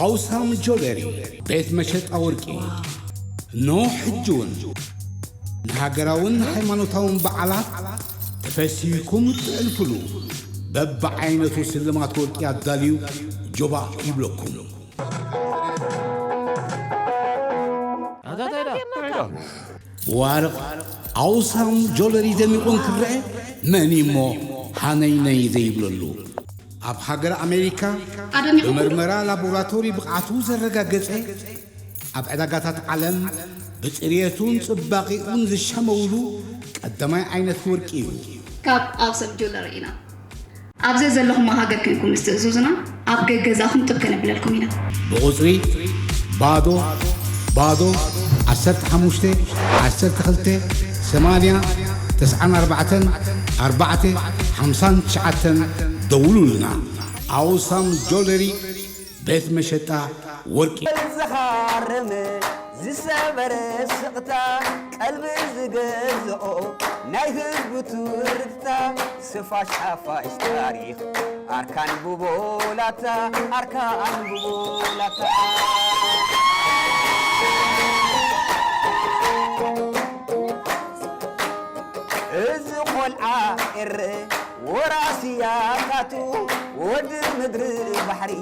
ኣውሳም ጆለሪ፣ ቤት መሸጣ ወርቂ። ኖ ሕጂ እውን ንሃገራውን ሃይማኖታውን በዓላት ተፈሲህኩም እትዕልፍሉ በብዓይነቱ ስልማት ወርቂ ኣዳልዩ ጆባእ ይብለኩም። ብዋርቕ ኣውሳም ጆለሪ ደሚቑ እንክረአ መን እሞ ሃነይነይ ዘይብለሉ? ኣብ ሃገር ኣሜሪካ ኣደሚቑ ብመርመራ ላቦራቶሪ ብቕዓቱ ዘረጋገጸ፣ ኣብ ዕዳጋታት ዓለም ብጽርየቱን ጽባቐኡን ዝሸመውሉ ቀዳማይ ዓይነት ወርቂ እዩ። ካብ ኣውሰም ጁለሪ ኢና። ኣብ ዘዘለኹሞ ሃገር ኮይንኩም ምስ ትእዝዙና፣ ኣብ ገገዛኹም ጥብ ከነብለልኩም ኢና። ብቑጽሪ ባዶ ባዶ ዓሰርተ ሓሙሽተ ዓሰርተ ክልተ ሰማንያ ተስዓን ኣርባዕተን ኣርባዕተ ሓምሳን ትሽዓተን ደውሉልና። ኣውሳም ጆለሪ ቤት መሸጣ ወርቂ። ዝኻረመ ዝሰበረ ስቕታ፣ ቀልቢ ዝገዝኦ ናይ ህዝቡ ትርታ፣ ስፋሽ ሓፋሽ ታሪኽ ኣርካን ብቦላታ፣ ኣርካን ብቦላታ። እዚ ቆልዓ ኤረ ወራሲ ያታቱ፣ ወዲ ምድሪ ባሕሪ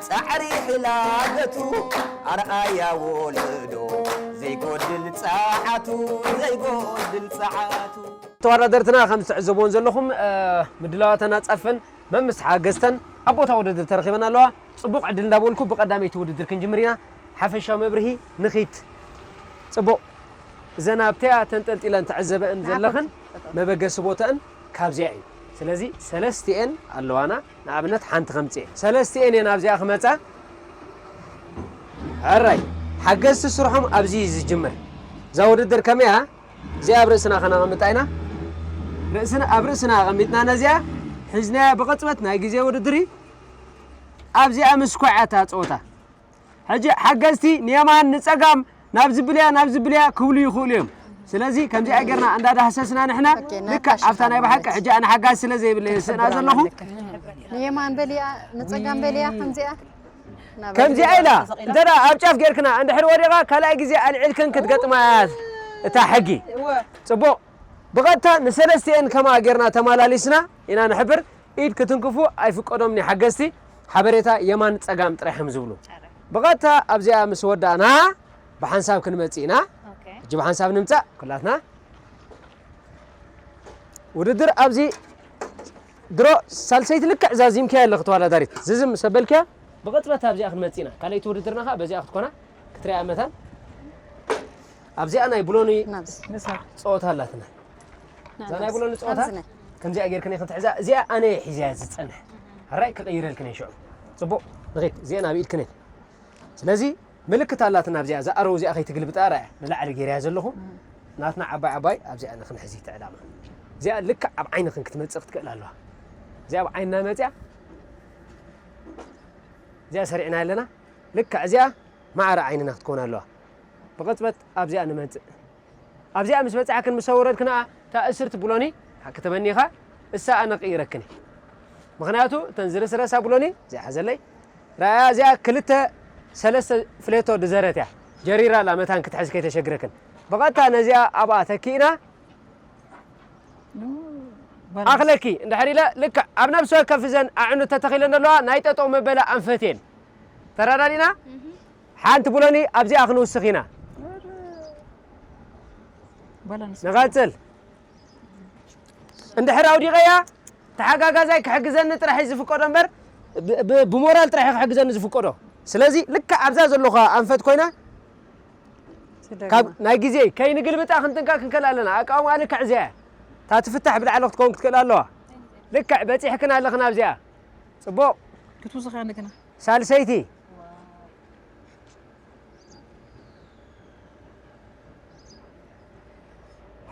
ጻዕሪ ሕላገቱ፣ ኣርኣያ ወለዶ ዘይጎድል ጸዓቱ፣ ዘይጎድል ጸዓቱ። ተወዳደርትና ከም እትዕዘብዎን ዘለኹም፣ እ፣ ምድላዋተን ኣጻፍን መምስ ሓገዝተን ኣብ ቦታ ውድድር ተረኺበን ኣለዋ። ጽቡቕ ዕድል እንዳበልኩ ብቐዳመይቲ ውድድር ክንጅምር ኢና። ሓፈሻዊ መብርሂ ንኺድ። ጽቡቕ። እዘን ኣብቲኣ ተንጠልጢለን ትዕዘበአን ዘለኽን መበገሲ ቦታኣን ካብዚኣ እዩ። ስለዚ ሰለስቲኤን ኣለዋና። ንኣብነት ሓንቲ ከምጽኤ። ሰለስቲኤን እየን ኣብዚኣ ክመጻ። ሕራይ። ሓገዝቲ ስርሖም ኣብዚ እዩ ዝጅምር። እዛ ውድድር ከመይ እያ? እዚኣ ኣብ ርእስና ከነቐምጣ ኢና። ርእስና፣ ኣብ ርእስና ኣቐሚጥና ነዚኣ ሒዝናያ ብቕጽበት ናይ ግዜ ውድድር እዩ። ኣብዚኣ ምስ ኮዓታ ጸወታ። ሕጂ ሓገዝቲ ንየማን ንጸጋም ናብ ዝብልያ፣ ናብ ዝብልያ ክብሉ ይኽእሉ እዮም። ስለዚ ከምዚኣ ጌርና እንዳዳህሰስና ንሕና ኦኬ፣ ናይ ልክዕ ፋሽን ኣብታ ናይ ብሓቂ ሓገዝ። ሕጂ ኣነ ሓጋዝ ስለ ዘይብለየ ስእና ዘለኹ። ንየማን በልያ፣ ንጸጋም በልያ፣ ከምዚኣ። ከምዚኣ ኢላ፣ እንተ ደኣ ኣብ ጫፍ ጌርክና፣ እንድሕር ወዲቓ ካልኣይ ግዜ ኣልዒልክን ክትገጥማ እያ እታ ሕጊ። እወ። ጽቡቕ። ብቐጥታ ንሰለስቲኤን ከማኣ ጌርና ተመላሊስና ኢና ንሕብር። ኢድ ክትንክፉ ኣይፍቀዶምን እዩ ሓገዝቲ። ሓበሬታ የማን ጸጋም ጥራሕ እዮም ዝብሉ። ብቐጥታ ኣብዚኣ ምስ ወዳእና ብሓንሳብ ክንመጽእ ኢና። ኦኬ። ሕጂ ብሓንሳብ ንምጻእ ኩላትና። ውድድር ኣብዚ ድሮ ሳልሰይቲ ልክዕ ዛዚምክያ ኣለኺ ተወዳዳሪት። ዝዝም ምስ ኣበልክያ ብቕጽበት ኣብዚኣ ክንመጽእ ኢና። ካልኣይቲ ውድድርና ኸኣ በዚኣ ክትኮና ክትሪኣ መታን። ኣብዚኣ ናይ ብሎኒ ናብዚ። ጸወታ ኣላትና። እዛ ናይ ብሎኒ ጸወታ ኣብዚ ናይ። ከምዚኣ ጌርክን ኢኽን ትሕዛ። እዚኣ ኣነ እየ ሒዘያ ዝጸንሕ። ሕራይ ክቕይረልክን እየ ሽዑ። ጽቡቕ። ንኺድ። እዚኣ ናብ ኢድክን እየን። ስለዚ ምልክት ኣላትና ኣብዚኣ። እዛ ኣረው እዚኣ ከይትግልብጣ ርኣያ። ንላዕሊ ጌርያ ዘለኹ። ናትና ዓባይ ዓባይ ኣብዚኣ ንኽንሕዚ እቲ ዕላማ። እዚኣ ልክዕ ኣብ ዓይንኽን ክትመጽእ ክትክእል ኣለዋ። እዚኣ ኣብ ዓይንና መጽያ። እዚኣ ሰሪዕና ኣለና። ልክዕ እዚኣ ማዕረ ዓይንና ክትኮን ኣለዋ። ብቕጽበት ኣብዚኣ ንመጽእ። ኣብዚኣ ምስ በጻሕክን ምስ ኣወረድክንኣ፣ እታ እስርቲ ብሎኒ ክትበኒ ኢኻ፣ እሳ ኣነ ክቕይረክን እየ። ምኽንያቱ፣ እተን ዝርስረሳ ብሎኒ፣ እዚኣ ሓዘለይ፣ ረኣያ፣ እዚኣ ክልተ ሰለስተ ፍሌቶ ድዘረት እያ። ጀሪራ ኣላ፣ መታን ክትሕዝ ከይተሸግረክን። ብቐጥታ ነዚኣ ኣብኣ ተኪእና፣ ኣኽለኪ፣ እንድሕር ኢለ፣ ልክዕ ኣብ ነፍሲ ወከፍ እዘን ኣዕኑድ ተተኺለን ዘለዋ፣ ናይ ጠጠው መበላ ኣንፈት እየን። ተረዳዲና? ሓንቲ ብሎኒ ኣብዚኣ ክንውስኽ ኢና። በለንስ። ንቐጽል። እንድሕር ኣውዲቐያ፣ ተሓጋጋዛይ ክሕግዘኒ ጥራሕ እዩ ዝፍቀዶ እምበር፣ ብ-፣ ብ-፣ ብሞራል ጥራሕ እዩ ክሕግዘኒ ዝፍቀዶ። ስለዚ ልክዕ ኣብዛ ዘለኹ ኣንፈት ኮይና፣ ካብ ናይ ግዜ ከይንግልብጣ ክንጥንቀቅ ክንክእል ኣለና። ኣቃውማ ልክዕ እዚኣ እያ። እታ ትፍታሕ ብላዕሊ ክትከውን ክትክእል ኣለዋ። ልክዕ በጺሕክን ኣለኽን ኣብዚኣ። ጽቡቕ። ክትውስኽ እያ እንደገና። ሳልሰይቲ።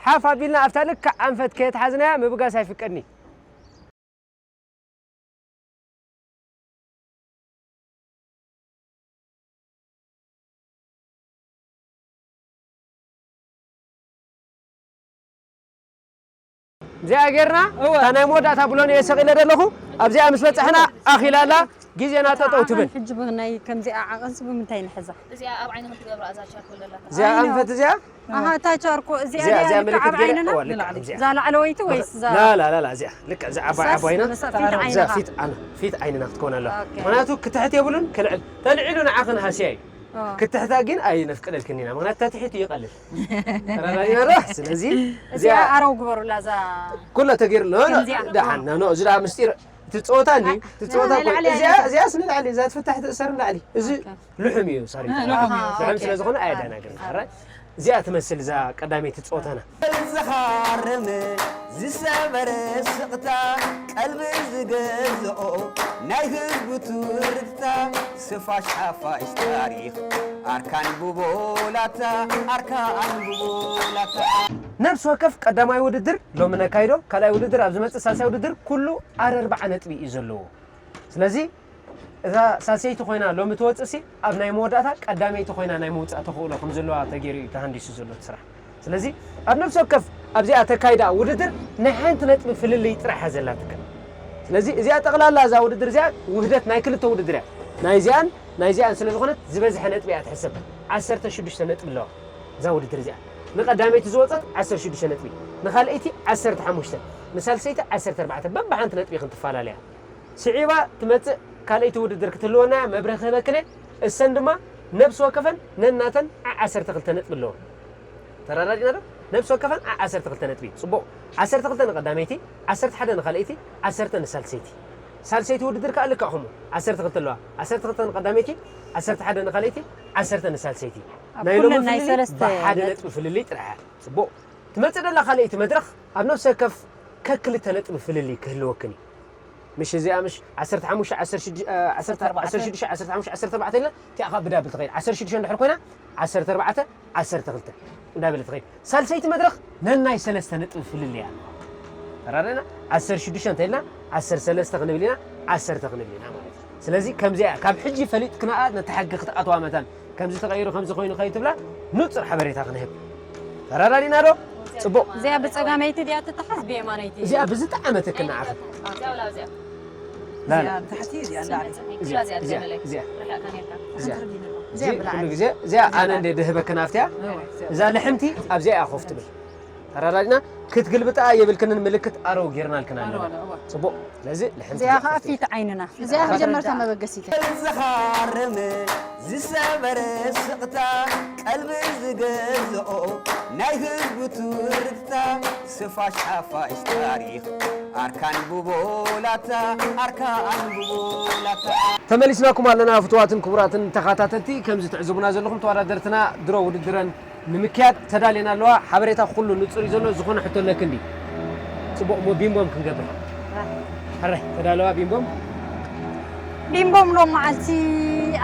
ሓፍ ኣቢልና ኣብታ ልክዕ ኣንፈት ከየትሓዝናያ ምብጋስ ኣይፍቀድኒ። እዚኣ ጌርና እወ። እታ ናይ መወዳእታ ብሎን እየ ሰቒለ ዘለኹ። ኣብዚኣ ምስ በጻሕና ኣኺላ ኣላ፣ ግዜና ጠጠው ትብል። ሕጂ ብናይ ከምዚኣ ዓቐንስ ብምንታይ ንሕዛ? እዚኣ ኣብ ዓይኒ ክትገብራ እዛ ቻርኮል ዘላ። እዚኣ ኣንፈት እዚኣ ኣሃ እታ ቻርኮ እዚኣ እዚኣ እዚኣ እዚኣ ምልክት ኣብ ገይረ ዓይንና እዋ ልክዕ ልክዕ እዚኣ እዚኣ ላዕለወይቲ ወይስ እዛ ላ ላ ላ ላ እዚኣ ልክዕ እዛ ዓባይ እዚኣ ዓባይና ፊት እዛ ዓይንኻ ፊት ኣነ ፊት ዓይንና ክትኮን ኣለዋ ኦኬ። ምክንያቱ ክትሕት የብሉን ክልዕል ተልዒሉ ንዓኽን ሃስያ እዩ ኦ። ክትሕታ ግን ኣይነፍቅደልክን ኢና ምክንያቱ ተትሒቱ ይቐልል ተረዳዲና ዶ ስለዚ እዚኣ እዚኣ ኣረው ግበሩላ እዛ ኩላ ተገይሩ ኣሎ ከምዚኣ። ደሓን ኖ እዚ ደኣ ምስጢር ትጸወታ እንዲ ትጸወታ ናይ እኮ ላዕሊ እዚኣ ኣይነካ። እዚኣስ ንላዕሊ እዛ ትፍታሕ ትእሰር ንላዕሊ እዚ ኦኬ። ልሑም እዩ ሳሪ እ፣ ልሑም እዩ። ልሑም ኦኬ። ስለ ዝኾነ ኣየዳናግርን ኦኬ። እዚኣ ትመስል እዛ ቀዳመይቲ ጸወታና ዝኻረመ ዝሰበረ ስቕታ ቀልቢ ዝገዝኦ ናይ ህዝቡ ትርታ ስፋሽ ሓፋሽ ታሪኽ ኣርካን ብቦላታ ኣርካን ብቦላታ ነብሲ ወከፍ ቀዳማይ ውድድር ሎሚ ነካይዶ ካልኣይ ውድድር ኣብ ዝመጽእ ሳልሳይ ውድድር ኩሉ ኣረርባዓ ነጥቢ እዩ ዘለዎ ስለዚ እዛ ሳልሰይቲ ኮይና ሎሚ ትወፅእሲ ኣብ ናይ መወዳእታ ቀዳመይቲ ኮይና ናይ ምውፃእ ተኽእሎ ከም ዘለዋ ተገይሩ እዩ ተሃንዲሱ ዘሎ እቲ ስራሕ። ስለዚ ኣብ ነፍሲ ወከፍ ኣብዚኣ ተካይዳ ውድድር ናይ ሓንቲ ነጥቢ ፍልልይ ጥራሕ እያ ዘላትካ። ስለዚ እዚኣ ጠቕላላ እዛ ውድድር እዚኣ ውህደት ናይ ክልተ ውድድር እያ። ናይዚኣን ናይዚኣን ስለ ዝኾነት ዝበዝሐ ነጥቢ እያ ትሕሰብ። ዓሰርተ ሽዱሽተ ነጥቢ ኣለዋ እዛ ውድድር እዚኣ። ንቐዳመይቲ ዝወፀት ዓሰርተ ሽዱሽተ ነጥቢ፣ ንኻልኣይቲ ዓሰርተ ሓሙሽተ፣ ንሳልሰይቲ ዓሰርተ ኣርባዕተ በብሓንቲ ነጥቢ ኢኽን ትፈላለያ። ስዒባ ትመጽእ ካልኣይቲ ውድድር ክትህልወና እያ፣ መብርሂ ክህበክን እየ። እሰን ድማ ነብሲ ወከፈን ነናተን ዓ ዓሰርተ ክልተ ነጥቢ ኣለወን። ተረዳዲእና ዶ? ነብሲ ወከፈን ዓ ዓሰርተ ክልተ ነጥቢ። ጽቡቕ። ዓሰርተ ክልተ ንቐዳመይቲ፣ ዓሰርተ ሓደ ንኻልኣይቲ፣ ዓሰርተ ንሳልሰይቲ። ሳልሰይቲ ውድድር ከኣ ልክዕ ከምኡ። ዓሰርተ ክልተ ኣለዋ። ዓሰርተ ክልተ ንቐዳመይቲ፣ ዓሰርተ ሓደ ንኻልኣይቲ፣ ዓሰርተ ንሳልሰይቲ። ኣብ ናይ ሎሚ ኩለን ናይ ፍልልይ ሰለስተ ብሓደ ነጥቢ። ነጥቢ ፍልልይ ጥራሕ እያ። ጽቡቕ። ትመጽእ ዘላ ካልኣይቲ መድረኽ ኣብ ነብሲ ወከፍ ከክልተ ነጥቢ ፍልልይ ክህልወክን እዩ። ምሽ እዚኣ ምሽ ዓሰርተ ሓሙሽተ ዓሰርተ ሽዱሽተ ዓሰርተ ኣርባዕተ ኢልና እቲኣ ካብ ብዳብል ትኸይድ ዓሰርተ ሽዱሽተ እንድሕር ኮይና ዓሰርተ ኣርባዕተ ዓሰርተ ክልተ እንዳበለ ትኸይድ ሳልሰይቲ መድረኽ ነናይ ሰለስተ ነጥቢ ፍልልያ ኣለዋ ተራረና ዓሰርተ ሽዱሽተ እንተኢልና ዓሰርተ ሰለስተ ክንብል ኢና ዓሰርተ ክንብል ኢና ማለት እዩ ስለዚ ከምዚኣ ካብ ሕጂ ፈሊጥክናኣ ነቲ ሕጊ ክትኣትዋ መታን ከምዚ ተቐይሩ ከምዚ ኮይኑ ከይትብላ ንጹር ሓበሬታ ክንህብ ተራዳዲና ዶ? ጽቡቕ። እዚኣ ብጸጋመይቲ ድያ ትተሓዝ ብየማነይቲ? እዚኣ ብዝጠዓመትክን ንዓኺ። እዚኣ ወላ እዚኣ? ላላ። እዚኣ ብታሕቲ እዚኣ ንላዕሊ። እዚኣ፣ እዚኣ፣ እዚኣ። እዚኣ እዚኣ ብላዕሊ። ኩሉ ግዜ እዚኣ ኣነ እንደ ድህበክን ኣብቲያ እዋ፣ እዚኣ። እዛ ልሕምቲ ኣብዚኣ እያ ኮፍ ትብል። ተራዳዲና ክትግልብጣ የብልክንን ምልክት ኣረው ጌርናልክን ኣለና። ኣረው፣ ኣረው። ጽቡቕ። ስለዚ ልሕምቲ እዚኣ እዚኣ ከኣ ኮፍ ትብል። ፊት ዓይንና። እዚኣ መጀመርታ መበገሲት እያ። ዝኻረመ ዝሰበረ ስቕታ ቀልቢ ዝገዝኦ ናይ ህዝቡ ትርታ ስፋሽ ሓፋሽ ታሪኽ ኣርካን ብቦላታ ኣርካን ብቦላታ ተመሊስናኩም ኣለና ፍትዋትን ክቡራትን ተኸታተልቲ ከምዚ ትዕዝቡና ዘለኹም ተወዳደርትና ድሮ ውድድረን ንምክያድ ተዳልየን ኣለዋ። ሓበሬታ ኩሉ ንጹር እዩ ዘሎ። ዝኾነ ሕቶ ኣለክን ድዩ? ጽቡቕ እሞ ቢምቦም ክንገብር። ሕራይ ተዳለዋ ቢምቦም። ቢምቦም ሎም መዓልቲ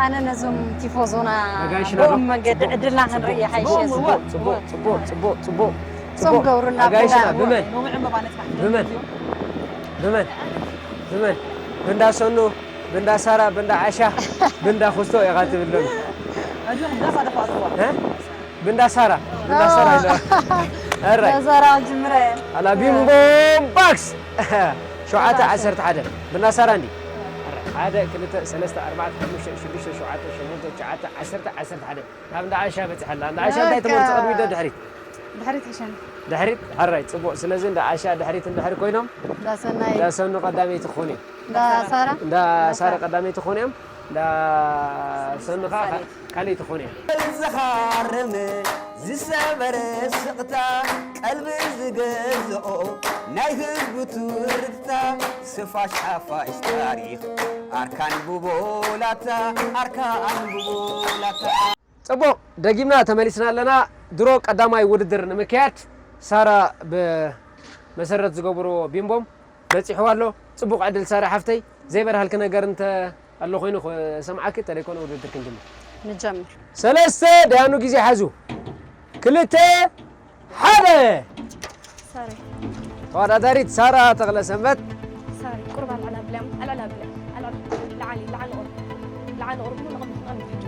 ኣነ ነዞም ቲፎዞና ኣጋይሽና ዶ? ብኦም መንገዲ ዕድልና ክንርኢ ይሓይሽ እየ ዝብል። ጽቡቕ ጽቡቕ ጽቡቕ ጽቡቕ። እሶም ገብሩና ኣጋይሽና ብላ- ብመን? ብመን? ብመን? ብመን? ብንዳ ሰኑ፣ ብንዳ ሳራ፣ ብንዳ ዓሻ፣ ብንዳ ኩስቶ ኢኻ ትብል ሎሚ። እ? ብንዳ ሳራ ብንዳ ሳራ ኢለ ኣራይ ነዛራ ጅምረ ኣላ ቢምቦም ባክስ ሸውዓተ ዓሰርተ ሓደ ብንዳ ሳራ እንዲ ሓደ ክልተ ሰለስተ ኣርባዕተ ሓሙሽተ ሽዱሽተ ሸውዓተ ሸሞንተ ትሽዓተ ዓሰርተ ዓሰርተ ሓደ ናብ እንዳ ዓሻ በፂሐላ እንዳ ዓሻ እንታይ ትመርፅ ቅድሚት ዶ ድሕሪት ድሕሪት ሕሸኒ ድሕሪት ሓራይ ፅቡቅ ስለዚ እንዳ ዓሻ ድሕሪት እንድሕሪ ኮይኖም እንዳሰናይ እንዳሰኑ ቀዳመይቲ ክኾኑ እዮም እንዳሳራ እንዳሳራ ቀዳመይቲ ክኾኑ እዮም እንዳሰኑ ከዓ ካልእ ትኾን እያ። ዝኻረመ ዝሰበረ ስቕታ ቀልቢ ዝገዝኦ ናይ ህዝቡ ትርታ ስፋሽ ሓፋሽ ታሪኽ ኣርካን ብቦላታ ኣርካን ብቦላታ። ጽቡቕ፣ ደጊምና ተመሊስና ኣለና። ድሮ ቀዳማይ ውድድር ንምክያድ ሳራ ብመሰረት ዝገብሮ ቢምቦም በጺሕዋ ኣሎ። ጽቡቕ ዕድል ሳራ ሓፍተይ፣ ዘይበርሃልኪ ነገር እንተ ኣሎ ኮይኑ ክሰምዓኪ፣ እንተደይኮነ ውድድር ክንጅምር። ንጀምር። ሰለስተ፣ ደያኑ ግዜ ሓዙ። ክልተ፣ ሓደ። ሳሪ። ተወዳዳሪት ሳራ ተኽለሰንበት። ሳሪ፣ ቁርብ ኣልዕል ኣብልያ፣ ኣልዕል ኣብልያ፣ ኣልዕል፣ ላዕሊ፣ ላዕሊ ቁርብ። ላዕሊ ቁርብ፣ ንቕድሚት፣ ንቕድሚት፣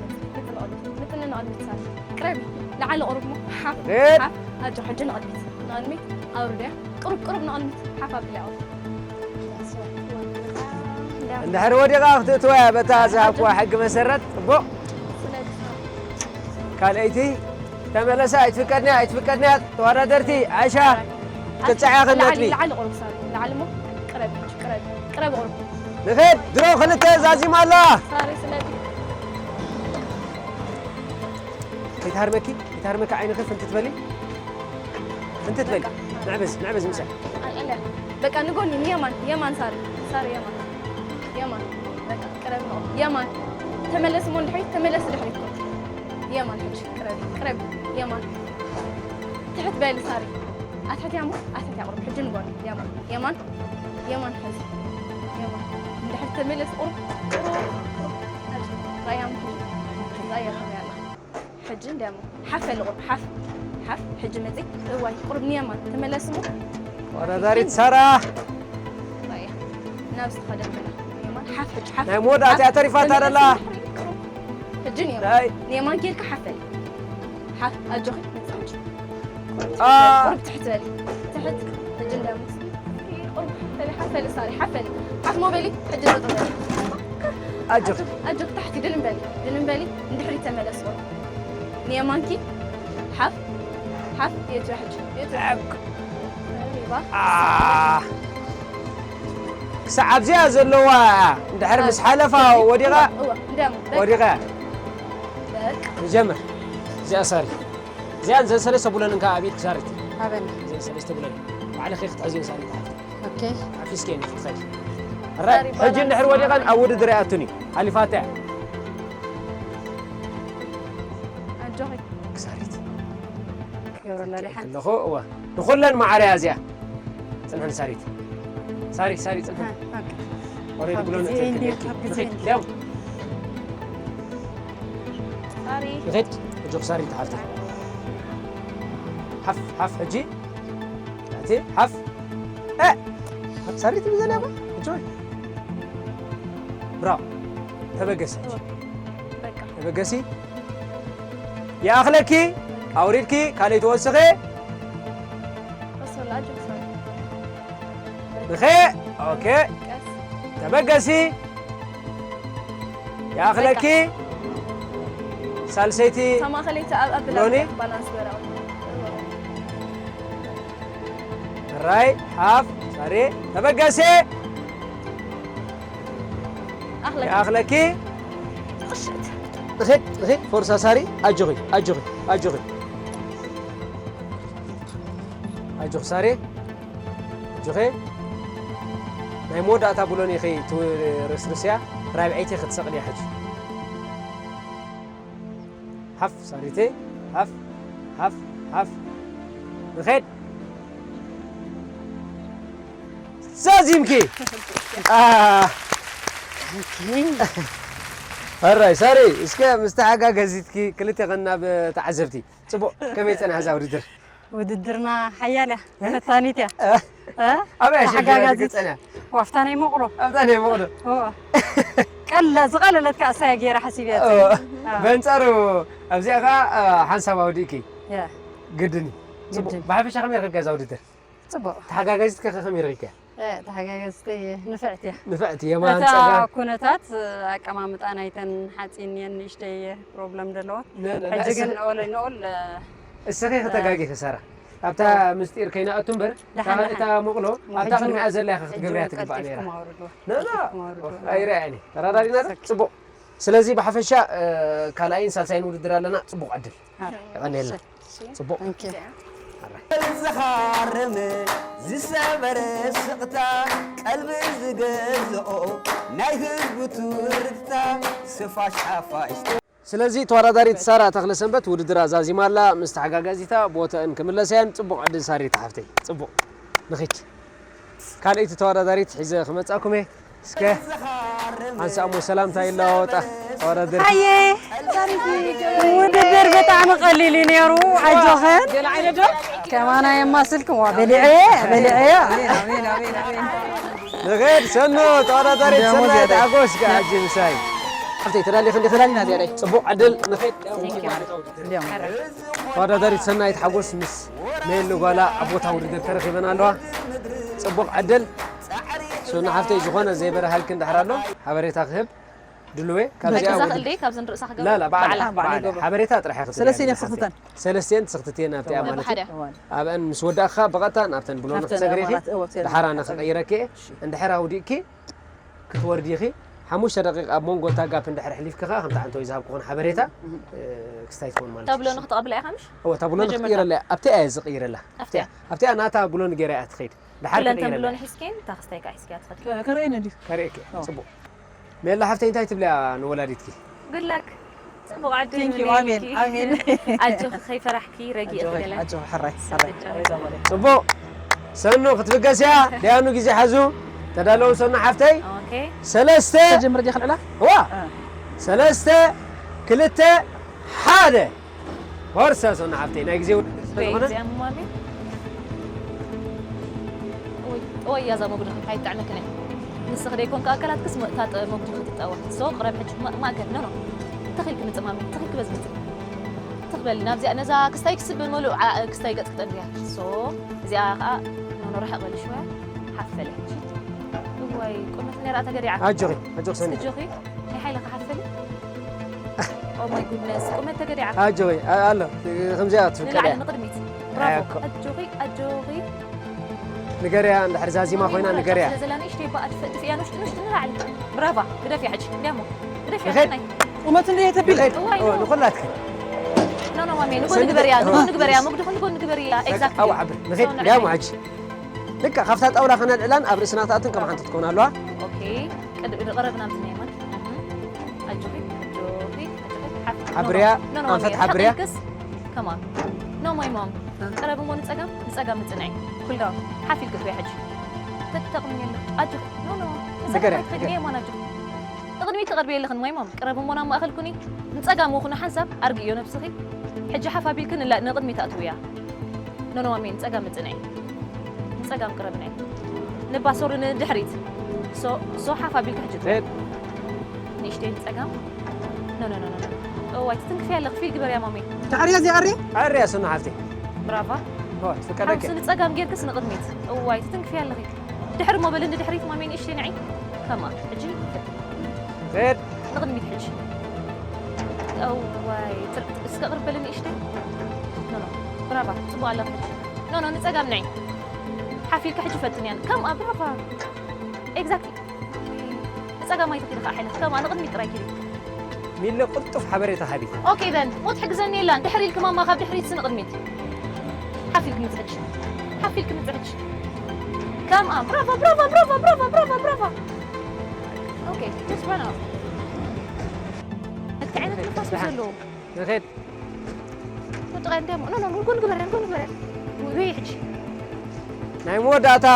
ንቕድሚት፣ ንቕድሚት፣ ሳሪ። ቅረቢ፣ ላዕሊ ቁርብ፣ ሓፍ፣ ሬድ። ሓፍ፣ ኣጆ፣ ሕጂ ንቕድሚት፣ ንቕድሚት። ኣውርድያ። ቅሩብ ቅሩብ ንቕድሚት ሓፍ ኣብላ። እንድሕር ወዲቓ ክትእትዋ እያ በታ ዝሃብኩዋ ሕጊ መሰረት። ጽቡቕ። ካልኣይቲ ተመለሳ። ኣይትፍቀድንያ፣ ኣይትፍቀድንያ። ተወዳደርቲ፣ ዓይሻ፣ ቅጻዕ ኢኽን ነጥቢ። ላዕሊ ቁሩብ ሳሪ፣ ላዕሊ እሞ ቅረቢ፣ ቅረቢ፣ ቅረቢ ቁሩብ። ንኺድ፣ ድሮ ክልተ ዛዚማ ኣላ። ሳሪ ስለቲ ከይትሃርመኪ፣ ከይትሃርመኪ ዓይንኺ ፍንትት በሊ። ፍንትት በሊ። ንዕበዚ፣ ንዕበዚ ምሳይ። ኣልዕልያ። በቃ ንጎኒ፣ ንየማን፣ የማን ሳሪ፣ ሳሪ የማን። የማን። በቃ ቅረቢ ንቑ። የማን። ተመለስ እሞ ንድሕሪት፣ ተመለስ ድሕሪት። የማን ሕጂ ቅረቢ፣ ቅረቢ። የማን። ትሕት በሊ ሳሪ። ኣትሕትያ እሞ፣ ኣትሕትያ ቁሩብ። ሕጂ ንጎኒ፣ የማን። የማን። የማን ሕዚ። የማን። ንድሕሪት ተመለስ ቁሩብ፣ ቁሩብ፣ ቁሩብ። ሕጂ ራያ እሞ ሕጂ። ራያ ከመይ ኣላ? ሕጂ እንዲያሞ ሓፍ በሊ ቁሩብ ሓፍ ሓፍ። ሕጂ መፂ። እዋይ ቁሩብ ንየማን ተመለስ እሞ። ተወዳዳሪት ሳራ። ራያ ናብ ዝተኸደት ገና ንየማን ሓፍ ሕጂ ሓፍ። ናይ መወዳእታ እያ ተሪፋታ ደላ። ሕጂ ንየማን ዳይ። ንየማን ኬድካ ሓፍ በሊ። ሓፍ ኣጆኺ መፂ ሕጂ። አ ቁሩብ ትሕት በሊ ትሕት። ሕጂ እንዲያሞ ቁሩብ ሓፍ በሊ ሓፍ በሊ ሳሪ ሓፍ በሊ። ሓፍ ሞ በሊ ሕጂ ጠጠው በሊ። ኣጆኺ። ኣጆክ ታሕቲ ድልም በሊ ድልም በሊ። ንድሕሪት ተመለስ ቁሩብ። ንየማንኪ ሓፍ ሓፍ። የትያ ሕጂ የትያ። ሪባ አ ክሳዕ ኣብዚኣ ዘለዋ እንድሕር ምስ ሓለፋ ወዲቓ እዋ እንዲያሞ በቃ ወዲቓ። በቃ ንጀምር። እዚኣ ሳሪ። እዚኣን ዘን ሰለስተ ቡለን እንካ ኣብ ኢድኪ ሳሪት። ኣበኒ እዚኣን ሰለስተ ቡለን ባዕልኺ ክትሕዝዮ ሳሪት። ኦኬ ሓፊስኪ እየ ንክትኸዲ። ራይ ሕጂ እንድሕር ወዲቐን ኣብ ውድድር ኣይኣቱን እዩ። ሓሊፋታ እያ። ኣጆኺ ሳሪት ክገብረላ ዲሓን ኣለኹ። እዋ ንኹለን ማዕረ እያ እዚኣ። ጽንሕን ሳሪት። ሳሪ ሳሪ ጽንሕን። ኦሬዲ ብሎ ካብ ግዜ ንእትል እንድዩ፣ ክደኪ። ካብ ግዜ ንኺድ እንድዩ። ዲያው ሳሪ ንኺድ። እጆኽ ሳሪ ተሓልታ። ሓፍ ሓፍ ሕጂ። ኣቲ ሓፍ። እ ሓፍ ሳሪ ትብዘን ያባ። እጆይ። ብራው። ተበገሰ። በቃ ተበገሲ። ይኣኽለኪ። ኣውሪድኪ ካልእ ትወስኺ። ቀስ በል ኣጆክ ሳሪ ንኸ ኦኬ ቀስ ተበገሲ። ይኣኽለኪ። ሳልሰይቲ እታ ማእኸለይቲ ኣብ ኣብላ ሎኒ? ባላንስ ገራ ራይ ሓፍ ሳሪ ተበገሲ። ኣኽለኪ ይኣኽለኪ። ንኺድ ንኺድ ፎርሳ ሳሪ ኣጆኺ ኣጆኺ ኣጆኺ ኣጆኺ ሳሪ ኣጆኺ። ናይ መወዳእታ ብሎኒ ከይትርስርስያ ራብዐይቲ ክትሰቕልያ ሕጂ። ሓፍ ሳሪተይ ሓፍ ሓፍ ሓፍ። ንኸድ ዛዚምኪ። አ፣ ሕራይ ሳሪ እስከ ምስ ተሓጋገዚትኪ ክልቴኸን ናብ ተዓዘብቲ። ጽቡቕ ከመይ ጸንሐ እዛ ውድድር? ውድድርና ሓያል እያ፣ ፈታኒት እያ። እ? ኣበይ ኣሸጊራ ተሓጋጋዚት። ትግጸና? ዋፍታ ናይ መቕሎ። ኣብታ ናይ መቕሎ። እዎ። ቀላ ዝቐለለት ከኣ እሳያ ገይራ ሓሲብያ። እዎ። በንጻሩ ኣብዚኣ ከኣ ሓንሳብ ኣውዲእኪ። ያ። ግድን እዩ። ጽቡቕ። ግድን። ብሓፈሻ ከመይ ረኺብካ እዛ ውድድር? ጽቡቕ። ተሓጋጋዚት ከ ከመይ ረኺብካ? እ፣ ተሓጋገዝቲ ንፍዕቲ እያ። ንፍዕቲ የማን እታ ጸጋም። ኩነታት ኣቀማምጣ ናይተን ሓጺን እየን ንእሽተይ ፕሮብለም ዘለዋ። ነ- ነ- ሕጂ ንእስ- ግን ኦል ኖል እስኺ ክተጋጊኺ ሳራ። ኣብታ ምስጢር ከይናኣቱ እምበር ደሓን፣ እታ- ደሓን። እታ መቕሎ ኣብታ ሕጂ- ቅድሚኣ ዘላ ኢኻ ክትገብርያ ሕጂ ትግባእ ነይራ። ቀልጢፍኩም ኣውርድዋ። ነና ቀልጢፍኩም ኣውርድዋ። ኣይረኣኒ ተራዳሪና ጽቡቕ። ስለዚ ብሓፈሻ እ፣ ካልኣይን ሳልሳይን ውድድር ኣለና። ጽቡቕ ዕድል። ኣረ። የቐንየልና። ጽቡቕ። ኦኬ። ዝኻረመ ዝሰበረ ስቕታ ቀልቢ ዝገዝኦ ናይ ህዝቡ ትርታ ስፋሽ ሓፋሽ ስለዚ ተወዳዳሪት ሳራ ተኽለሰንበት ውድድራ ዛዚማ ኣላ። ምስ ተሓጋጋዚታ ቦተአን ክምለሳ እየን። ጽቡቕ ዕድል ሳሪት ሓፍተይ። ጽቡቕ። ንኺድ። ካልኣይቲ ተወዳዳሪት ሒዘ ክመጻኩም እየ። እስከ ሓንሳእ እሞ ሰላምታ ይለዋወጣ። ተወዳደርቲ። ሃየ ውድድር ብጣዕሚ ቀሊል እዩ ነይሩ። ኣጆኸን ከማና የማስልክም። ዋ በሊዐ በሊዐ። ንኺድ ሰኑ ተወዳዳሪት ሰናይት ሓጎስ ከኣ ሕጂ ምሳይ። ሓፍተይ፣ ተዳሊኺ እንዲኺ? ተዳሊና እዚኣ ደይ። ጽቡቕ ዕድል ንኸይድ። ተወዳዳሪት ሰናይት ሓጎስ ምስ ሜሉ ጓላ ኣብ ቦታ ውድድር ተረኺበን ኣለዋ። ጽቡቕ ዕድል። ሶና ሓፍተይ፣ ዝኾነ ዘይበረሃልኪ እንድሕር ኣሎ፣ ሓበሬታ ክህብ ድልዌ። ካብዚኣ በቃ፣ እዛ ውድድር ክእል ድየ ካብዚ ንርእሳ ክገብር? ላ፣ ላ፣ ባዕላ፣ ባዕላ፣ ባዕላ ባዕላ። ይገብሮ። ሓበሬታ ጥራሕ ኢኺ ሰለስቲኤን ትህቢ። ስኽትተን። ሰለስቲኤን ትስኽትተን ኣብቲኣ እዋን። ማለት እዩ። ብሓደ። እዋን። ኣብአን ምስ ወዳእኻ ብቐጥታ ናብተን ብሎን ናብተን ክትሰግሪ ኢኺ። እዋናት፣ እወ፣ ኣብቲ ድሓር ኣነ ኣዋናት። ክቕይረኪ እየ። እንድሕር ኣውዲእኪ ክትወርዲ ኢኺ። ሓሙሽተ ደቂቕ ኣብ መንጎ እታ ጋፕ እንድሕር ኣሕሊፍኪ ኸኣ፣ ከምቲ ዓንተወይ ዝሃብኩኽን ሓበሬታ፣ እህ። እ፣ ክስታይ ትኸውን ማለት እታ እዩ። ብሎን ክትቐብላ ኢኻ ምሽ? እወ፣ እታ ብሎን መጀመርታ። ክቕይረላ እያ። ኣብቲኣ እየ ዝቕይረላ። ኣብቲኣ? ኣብቲኣ? ኣብቲኣ ናታ ብሎን ገይራ እያ ትኸይድ። ድሓር ክእለንተን ክትቕይረላ ብሎን እያ። ሒዝኬን፣ እታ ክስታይ ከኣ ሒዝኪያ ትኸዲ። ከ-፣ ከርእየኒ ድዩ? ከርእየኪ፣ እወ። ጽቡቕ። ሜላ ሓፍተይ፣ እንታይ ትብልያ ንወላዲትኪ? Good luck። ጽቡቕ ዕድል Thank you፣ ኣሜን፣ ይሁንልኪ። ኣሜን። ኣጆኺ ከይፈራሕኪ፣ ረጊእኺ ኣጆኺ፣ ገለ። ኣጆኺ፣ ሕራይ፣ ሕራይ። ኣጆኺ። ጽቡቕ። ሰኑ ክትብገስ እያ። ደያኑ ግዜ ሓዙ። ተዳለዉ ሰኑ ሓፍተይ። ኦኬ። ሰለስተ። ተጀምር ዲኻ ልዕላ? እዋ። እ። ሰለስተ፣ ክልተ፣ ሓደ። ፎርሳ ሰኑ ሓፍተይ፣ ናይ ግዜ ውድድር ስለ ዝኾነ። እዚኣ ማሚ። ወይ፣ ወይ፣ ያዛ መጉዲ ኣይትጥዕመክን እያ። ንስኺ ደይኮንካ ኣካላትክስ ም-፣ እታ ጠ-፣ መጉዲ ክትጠወ። ሶ፣ ቅረብ ሕጂ ማ-፣ ማእከል። ኖ፣ ኖ። ትኺልኪ ምጽእ ማሚ፣ ትኺልኪ በዚ ምጽእ። ትኽበል፣ ናብዚኣ፣ ነዛ ክስታይ ክስብ መሉእ ዓ-፣ ክስታይ ገጽ ክጠንድያ። ሶ፣ እዚኣ ኸኣ፣ ኖ፣ ኖ፣ ርሕቕ በሊ ሽወያ። ሓፍ በሊ ሕጂ። እዋይ፣ ቁመት ነይራ ተገዲዓ። ኣጆኺ፣ ኣጆኺ ሰኒ። እስኪ ጆኺ፣ ናይ ሓይልኻ ሓፍ በሊ። Oh my goodness፣ ቁመት ተገዲዓ። ኣጆኺ፣ ኣ-፣ ኣሎ። ከምዚኣ ክትፍቀድ ንላዕሊ እያ። ንቕድሚት። ብራቮ። ኣኮ። ኣጆኺ፣ ኣጆኺ። ንገርያ፣ እንድሕር ዛዚማ ኮይና ንገርያ። ስለ ዘላ ንእሽተይ በኣ ትፍ-፣ ትፍእያ ንውሽጢ፣ ንውሽጢ ንላዕሊ። ብራቫ፣ ግደፍያ ሕጂ። እንዲያሞ፣ ግደፍያ ንኸይድ። ሕጂ ናይ። ቁመት እንደ የተብል። ንኸይድ። እዋይ፣ ኦ፣ ኖ። ንኹላትክን። ኖ፣ ኖ፣ ማሜ፣ ንጎኒ ሰኒ ግበርያ፣ ዶ-፣ ንጎኒ ግበርያ፣ መጉድኹም ንጎኒ ግበርያ። በቃ፣ exactly። ኣብኡ ዓብር። ንኸይድ። ሰው ንዓይ። እንዲያሞ ሕጂ። ልክዕ፣ ካብታ ጣውላ ከነልዕላን ኣብ ርእስናታትን ከም ሓንቲ ትኮና ኣለዋ። ኦኬ። ቅድ-፣ ቅረብ ናብዚ ናይ ማን? ኣጆኺ፣ ኣጆኺ፣ ኣጆኺ፣ ሓፍ-፣ ሓብርያ፣ ኖ፣ ኖ፣ ኖ፣ ኣንፈት ማሜ፣ ሓብርያ። ሓቂንክስ? ከማን። ኖ፣ ማይ ማም። እ። ቀረብ እሞ ንጸጋም፣ ንጸጋም ምጽንዒ። ኩል ዳውን። ሓፍ ኢልኪ እኮ ሕጂ። ተጠቕምኒ ኣለኺ። ኣጆኺ። ኖ፣ ኖ። ንገርያ፣ ንጸጋም ኣይትኸድኒ ንገርያ። የማን ኣጆኺ። ንቕድሚት ትቐርቢ የለኽን ማይ ማም። ቀረብ እሞ ናብ ማእከል ኩኒ። ንጸጋም ወኹኒ ሓንሳብ ኣርግእዮ ነብስኺ። ሕጂ ሓፍ ኣቢልክን ንላ-፣ ንቕድሚት ኣእትውያ። ኖ፣ ኖ፣ ማሜ፣ ንጸጋም ምጽንዒ። ንጸጋም ቅረብኒ። ንባ፣ ሶሪ፣ ንድሕሪት። ሶ፣ ሶ፣ ሓፍ ኣቢልኪ ሕጂ። ሬድ። ንእሽተይ ንጸጋም። ኖ፣ ኖ፣ ኖ፣ ኖ፣ ኖ። እዋይ፣ ትትንክፊ ኣለኺ። ፊል ግበርያ፣ ማሜ። ታዕርያ፣ እዚ ኣርያ? ኣርያ፣ ስኑ ሓፍቲ። ብራቫ። ኦ፣ ትፍቀደኪ። ሓምሱ ንጸጋም ጌርክስ ንቕድሚት። እዋይ፣ ትትንክፊ ኣለኺ። ድሕሪ ሞ በሊ፣ ንድሕሪት፣ ማሜ፣ ንእሽተይ ንዒ። ከማ፣ ሕጂ። ሬድ። ንቕድሚት ሕጂ። እዋይ፣ ትር-፣ እስከ ቅርብ በሊ ንእሽተይ። ኖ፣ ኖ፣ ብራቫ፣ ጽቡቕ ኣለኺ። ኖ፣ ኖ፣ ንጸጋም ነይ። ሓፊልካ ሕጂ ፈትንያ። ከምኣ፣ ብራቫ። ኤግዛክትሊ። ንጸጋም ኣይትኺዲ ከኣ ሓይልኺ። ከምኣ፣ ንቕድሚት ጥራይ ኪዲ። ሚለ ቅልጡፍ ሓበሬታ ሃቢ። ኦኬ፣ ደን። ሞት ሕግዘኒ የላን። ድሕሪ ኢልኪ ማማ፣ ካብ ድሕሪትሲ ንቕድሚት። ሓፊልኪ ምጽዕች። ሓፊልኪ ምጽዕች። ከምኣ፣ ብራቫ፣ ብራቫ፣ ብራቫ። ኦኬ፣ just run out። እቲ ዓይነት ንፋስ እዩ ዘለዎ። ንኸይድ። ወጥቓ እንዲያሞ፣ ኖ፣ ኖ፣ ኖ፣ ጎን ግበርያ፣ ጎን ግበርያ። ውይ፣ ሕጂ። ናይ መወዳእታ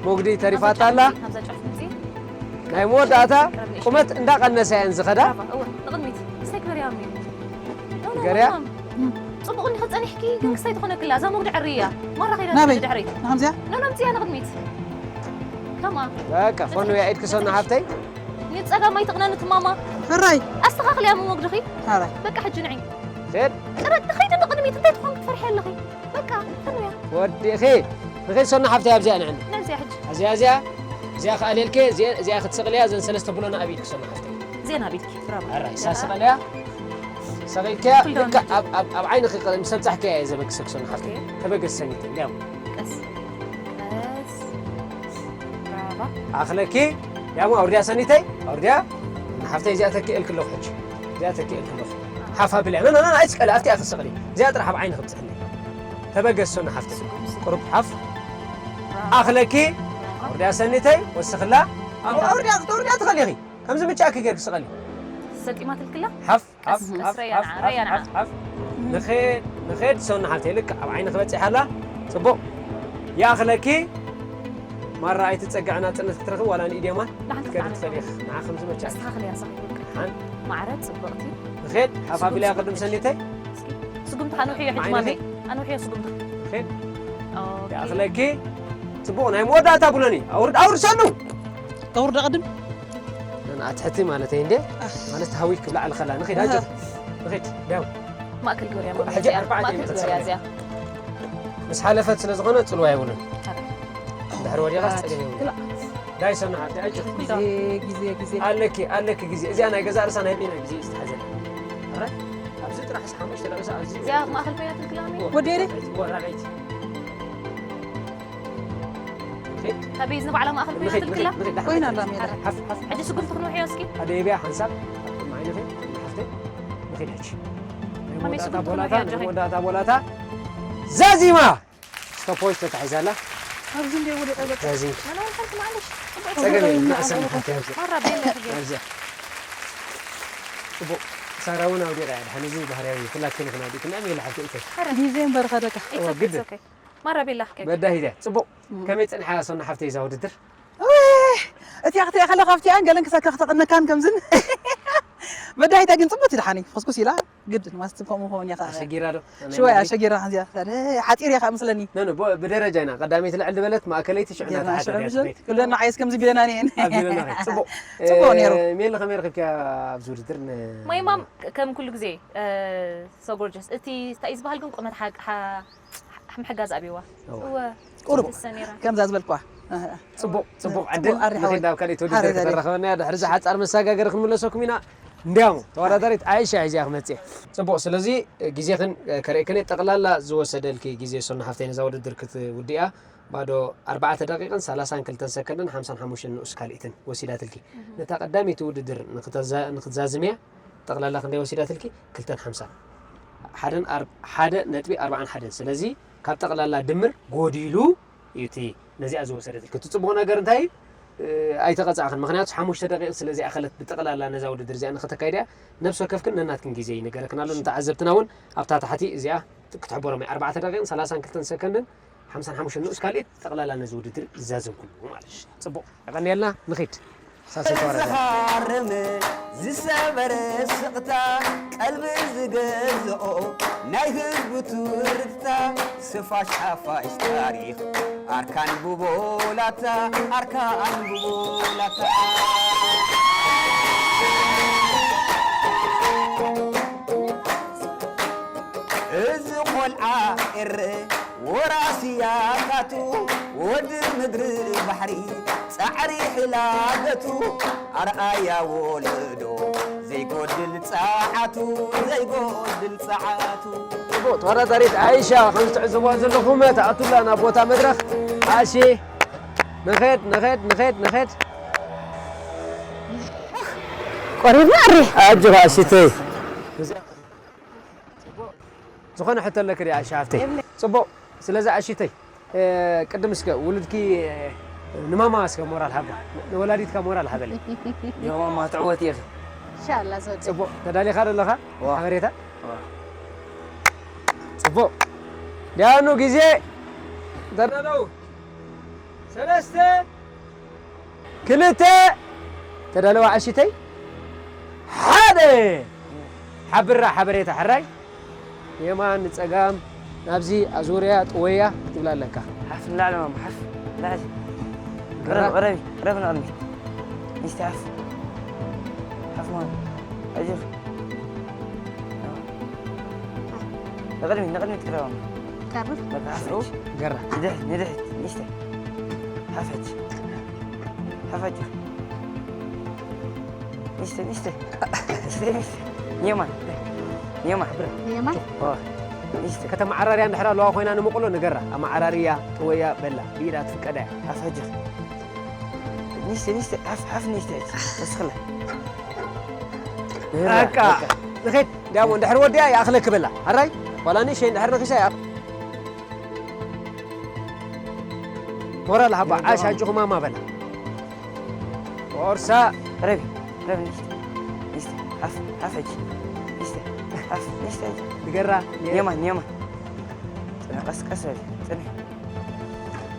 መጉዲ ተሪፋታ ኣላ። ኣብዛ ጫፍ ምጺ። ናይ መወዳእታ ቁመት እንዳቐነሰ እየን ዝኸዳ። ብራቫ፣ እወ፣ ንቕድሚት። ክስታይ ግበርያ፣ ማሚ። ኖ፣ ኖ፣ ገርያ? ማም። ጽቡቕ እንዲኺ ጸኒሕኪ፣ ግን ክስታይ ትኾነክላ። እዛ መጉዲ ዕሪ እያ። ማራ ኸይዳ ናበይ? ንድሕሪት። ንኸምዚኣ? ኖ፣ ኖ፣ ምጺያ ንቕድሚት። ከምኣ። በቃ፣ ፈኑ እያ ኢድኪ ሰኑ ሓፍተይ። ንጸጋም ኣይትቕነኒ ትማማ። ሕራይ። ኣስተኻኽልያ መመጉድኺ። ሕራይ። በቃ ሕጂ ንዒ። ዜድ። ጥረ-፣ ትኸይዲ ንቕድሚት፣ እንታይ ትኾን ክትፈርሒ ኣለኺ? በቃ፣ ፈኑያ። ወዲኺ። ንኸይድ ሰኑ ሓፍተይ ኣብዚኣ ንዕኒ። ነብዚኣ ሕጂ። እዚኣ፣ እዚኣ፣ እዚኣ ከኣልየልኪ፣ እዚኣ፣ እዚኣ ክትስቕልያ፣ እዘን ሰለስተ ብሎን ኣብ ኢድኪ ሰኑ ሓፍተይ። እዚኣን ኣብ ኢድኪ፣ ብራቮ። ሕራይ፣ እሳ ስቐልያ። ሰቒልክያ፣ ኩሉ ልክዕ ዳውን። ኣብ፣ ኣብ፣ ኣብ ዓይንኺ ቀ-፣ ምስ ኣብጻሕክያ እየ ዘበግሰኪ ሰኑ ሓፍተይ። ኦኬ። ተበገስ ሰኒት፣ እንዲያው። ቀስ፣ ቀስ። ብራቫ። ኣኽለኪ፣ ያሞ ኣውርድያ ሰኒተይ፣ ኣውርድያ። ንሓፍተይ እዚኣ ተኪኤልኪ ኣለኹ ሕጂ። እዚኣ ተኪኤልኪ ኣለኹ። ሓፍ ኣብልያ። ኖ፣ ኖ፣ ኖ፣ ኣይትስቀሊ፣ ኣብቲኣ ክትስቕሊ። እዚኣ ጥራሕ ኣብ ዓይኒ ክብጽሕኒ። ተበገሶ ንሓፍተይ። ስጉም፣ ስጉም። ቁሩብ ሓፍ። ብራቫ። ኣኽለኪ፣ ኣውርድያ ሰኒተይ፣ ወስኽላ። ኣው-፣ ኣውርድያ፣ ክትወርድያ ትኽእሊ ኢኺ። ከምዚ ምቻእኪ ጌርኪ ስቐሊ። ሰጢማትልክላ? ሓፍ። ሓፍ፣ ቀስ፣ ሓፍ፣ ቀስ፣ ረያ ሓፍ፣ ንዓ፣ ረያ ንዓ። ሓፍ፣ ሓፍ። ንኸድ፣ ንኸድ፣ ሰውና ሓፍተይ፣ ልክዕ ኣብ ዓይኒ ክበጽሕ ኣላ። ጽቡቕ። ይኣኽለኪ። ማራ ኣይትጸግዕና፣ ጽነት ክትረኽብ ዋላ ንኢድ የማን። ንሓንቲ ክትከዲ ዓመት ትኽእል ኢኺ። ንዓ ከም ዝመቻ። ኣስተኻኽልያ፣ ኣስተኻኽልያ። ሓን-፣ ማዕረ፣ ጽብቕቲ። ንኸድ፣ ሓፍ ኣቢልያ ስጉምቲ ቅድም ሰኒተይ። እስኪ፣ ስጉምቲ ኣንውሕዮ ሕጂ ማሚ። ኣንውሕዮ ስጉምቲ። ንኸድ። ኦኬ። ይኣኽለኪ። ጽቡቕ፣ ናይ መወዳእታ ብሎኒ። ኣውርድ፣ ኣውርድ ሰኑ። ተውርድ ኣቕድም። ኖ፣ ኖ፣ ኣትሕቲ ማለት እየ እንዴ? ማለት ሃዊ ክብላ ኣልኸላ። ንኸይድ፣ ኣጆ። ንኸይድ፣ ዳው። ማእከል ገበርያ ሕጂ ማለት እያ። ኣርባዕተ ማእከል ገበርያ እዚኣ። ምስ ሓለፈት ስለ ዝኾነ ጽልዋ የብሉን። ኣረ። ድሕሪ ወዲቓ ኣት-፣ ጸገም የብሉን። ክላ። ዳይ ሰና ሓፍቲ፣ ኣጆ። ግዜ፣ ግዜ፣ ግዜ። ኣለኪ፣ ኣለኪ ግዜ። እዚኣ ናይ ገዛ ርእሳ ናይ ቤና ግዜ እዩ ዝተሓዘ። ኣረ፣ ኣብዚ ጥራሕ ሓሙሽተ ደቂቕ ኣብዚ። እዚኣ ማእከል ኮይና ትልክላ እሞ? ወዴ? ወራረይቲ። ንኸይድ። ካበይ ንባዕላ ማእከል ኮይና ንኸይድ፣ ትልክላ? ንኸይድ፣ ንኸይድ፣ ኮይና ንኸይድ። ኣላ ሜዳ። ሓፍ፣ ሓፍ፣ ሓፍ። ሕጂ ስጉምቲ ክንውሕዮ እስኪ። ኣደይብያ ሓንሳብ፣ ኣብ ቅድሚ ዓይንኺ፣ ሓፍተይ። ንኸይድ ሕጂ። ናይ ከመይ መወዳእታ ስጉምቲ ቦላታ፣ ክንውሕዮ ናይ ኣጆኺ? መወዳእታ ቦላታ። ዛዚማ! ስቶፖች ተታሒዛ ኣላ። ኣብዚ እንደ ወዲቐ በቃ። ዛዚም። መናን ሓንቲ ማዕለሽ። ጽቡቕ ጸገም የለን፣ ጽቡቕ ንዕሰን ጽቡቕ። ሓንቲ ኣብዚ። ማራ ቤላ ሕጂ። ኣብዚ። ጽቡቕ። ሳራ እውን ኣውዲቓ እያ። ድሓን እዚ ባህርያዊ ኩላትክን ኢኽን ኣውዲእክን። ኣሜን ሓፍተይ እተይ። ኧረ። ግዜ እምበር ኸደካ። It's እዎ፣ okay, ግድን። It's okay። ማራ ቤላ ሕጂ። በዳሂት እያ። ጽቡቕ። እም። ከመይ ጸኒሓ ሶና ሓፍተይ እዛ ውድድር? እህ፣ እቲኣ ክትሪኣ ከለኻ ኣብቲኣን ገለን ክሳካ ክተቐነካን ከምዝን። በዳሂታ ግን ጽቡቕቲ ደሓኒ፣ ፍኹስኩስ ኢላ፣ ግድን፣ ማስቲ ከምኡ ክኸውን እያ ከኣ። ኣሸጊራ ዶ? ሽወይ ኣሸጊራ እዚኣ፣ ታዲያ ሓጺር እያ ከኣ መስለኒ። ኖ፣ ኖ፣ ብ-፣ ብደረጃ ኢና። ቀዳመይቲ ልዕል ዝበለት፣ ማእከለይቲ፣ ሽዑ ጌርና እናተሓተተ ሽዑ እያ ምስለን፣ ትኸይድ። ኩለን ንዓይስ ከምዚ ቢለና እየን። ኣቢለና ኸይድ። ጽቡቕ። ጽቡቕ ነይሩ። እ፣ ሜሊ ከመይ ረኺብኪያ ኣብዚ ውድድር? ን-፣ ማይማም ከም ኩሉ ግዜ፣ እ፣ so gorgeous። እቲ እንታይ እዩ ዝበሃል ግን ቁመት ሓ-፣ ሓ-፣ ምሕጋዝ ኣብይዋ። እወ። እወ። ቁሩብ። ትሰ ነይራ። ከምዛ ዝበልኳ። ኣህ። ጽቡቕ፣ ጽቡቕ ጽቡቕ ዕድል። ኣሪ ንኸይድ ሓወይ። ናብ ካልኣይቲ ውድድር ሓረ ዘሪ። ከተራኽበና እያ። ድሕሪ እዚ ሓጻር መሰጋገሪ ክንምለሰኩም ኢና። እንዲያሞ፣ ተወዳዳሪት ኣይሻ ሒዛ እያ ክመጽእ። ጽቡቕ፣ ስለዚ ግዜኽን ከርእየክን እየ። ጠቕላላ ዝወሰደልኪ ግዜ ሶና ሓፍተይ ነዛ ውድድር ክትውድእያ ባዶ ኣርባዕተ ደቂቕን ሰላሳን ክልተን ሰከንድን ሓምሳን ሓሙሽተን ንኡስ ካልኢትን ወሲዳትልኪ። እህ። ነታ ቀዳመይቲ ውድድር ንክተዛ-፣ ንክትዛዝምያ ጠቕላላ ክንደይ ወሲዳትልኪ? ክልተን ሓምሳን። ሓደን ኣር-፣ ሓደ ነጥቢ ኣርባዓን ሓደን። ስለዚ ካብ ጠቕላላ ድምር ጎዲሉ እዩ እቲ ነዚኣ ዝወሰደትልኪ። እቲ ጽቡቕ ነገር እንታይ እዩ? እ፣ ኣይተቐጻዕክን። ምኽንያቱ ሓሙሽተ ደቂቕ ስለ ዝኣኸለት ብጠቕላላ ነዛ ውድድር እዚኣ ንኽተካይዳ እያ። ነብሲ ወከፍክን ነናትክን ግዜ ይንገረክን ኣሎ። ንተዓዘብትና እውን ኣብታ ታሕቲ እዚኣ ክትሕበሮም እያ። ኣርባዕተ ደቂቕን ሰላሳን ክልተን ሰከንድን ሓምሳን ሓሙሽተን ንኡስ ካልኢት ጠቕላላ ነዚ ውድድር ይዛዘምኩም ማለት እዩ። ጽቡቕ፣ የቐንየልና፣ ንኺድ። ሳልሰይቲ ወረዳ። ዝሃረመ ዝሰበረ ስቕታ፣ ቀልቢ ዝገዝኦ ናይ ህዝቡ ትርታ፣ ስፋሽ ሓፋሽ ታሪኽ ኣርካን ብቦላታ፣ ኣርካን ብቦላታ። እዚ ቆልዓ ኤረ ወራሲ ያታቱ፣ ወዲ ምድሪ ባሕሪ ጻዕሪ ሕላገቱ፣ ኣርኣያ ወለዶ ዘይጎድል ጸዓቱ፣ ዘይጎድል ጸዓቱ። ጽቡቕ፣ ተወዳዳሪት ኣይሻ፣ ከም ትዕዘብዋ ዘለኹም፣ ትኣቱላ ናብ ቦታ መድረኽ። ኣሺ፣ ንኸድ፣ ንኸድ፣ ንኸድ፣ ንኸድ። ቆሪብና ኣሪ። ኣጆኻ ኣሽተይ። ዝኾነ ሕቶ ኣለኪ ድያ ኣሻ ሃፍተይ? የብለይ። ጽቡቕ። ስለዚ ኣሽተይ፣ እ፣ ቅድም እስከ ውሉድኪ፣ እ፣ ንማማ እስከ ሞራል ሃባ። ንወላዲትካ ሞራል ሃበለይ። ዮ ማማ ትዕወት ኢኺ። ኢንሻኣላ ዘወዲ። ጽቡቕ። ተዳሊኻ ዶ ኣለኻ? ዋ። ሓበሬታ? ዋ። ጽቡቕ። ዳያኑ ግዜ ተዳለዉ። ሰለስተ፣ ክልተ፣ ተዳለዋ ኣሽተይ፣ ሓደ። ሓብራ ሓበሬታ ሕራይ፣ የማን ንጸጋም፣ ናብዚ ኣዙርያ ጥወያ ክትብላ ኣለካ። ሓፍ ንላዕሊ ማማ፣ ሓፍ ንላዕሊ። ግራ። ቅረቢ፣ ቅረቢ፣ ቅረቢ ንቕድሚት። ሚስቲ ሓፍ። ሓፍ ማማ። ኣጆኺ። ንቕድሚት፣ ንቕድሚት ቅረቢ። ቀርብ። በቃ፣ ሓፍ ሕጂ። ገራ። ንድሕሪት፣ ንድሕሪት፣ ንእሽተይ። ሓፍ ሕጂ። ሓፍ ሕጂ። ንእሽተይ፣ ንእሽተይ። ንእሽተይ፣ ንእሽተይ። ንየማን። ንየማን። ንየማን? ኦ፣ ንእሽተይ። ከተመዓራርያ እንድሕር ኣለዋ ኮይና ንምቕሎ ንገራ። ኣመዓራርያ፣ ጥወያ፣ በላ። ብኢዳ ትፍቀዳ እያ። ሓፍ ሕጂ። ንእሽተይ፣ ንእሽተይ። ሓፍ፣ ሓፍ ንእሽተይ ሕጂ። ወስኽላ። በቃ። በቃ። ንኸይድ። እንዲያሞ እንድሕር ወዲኣ ይኣኽለኪ በላ። ሕራይ? ዋላ ንእሽተይ እንድሕር ነኺሳ ይኣኽ-፣ ሞራል ሃባ፣ ሞራል ዓሽ ሃባ። ኣጆኹም ማማ በላ። ፎርሳ። ረቢ፣ ረቢ፣ ንእሽተ፣ ንእሽተ፣ ሓፍ፣ ሓፍ ሕጂ። ንእሽተ፣ ሓፍ፣ ንእሽተ ሕጂ። ንገራ፣ ንገራ። የማን፣ የማን። ጽንሒ፣ ቀስ፣ ቀስ በል፣ ጽንሒ።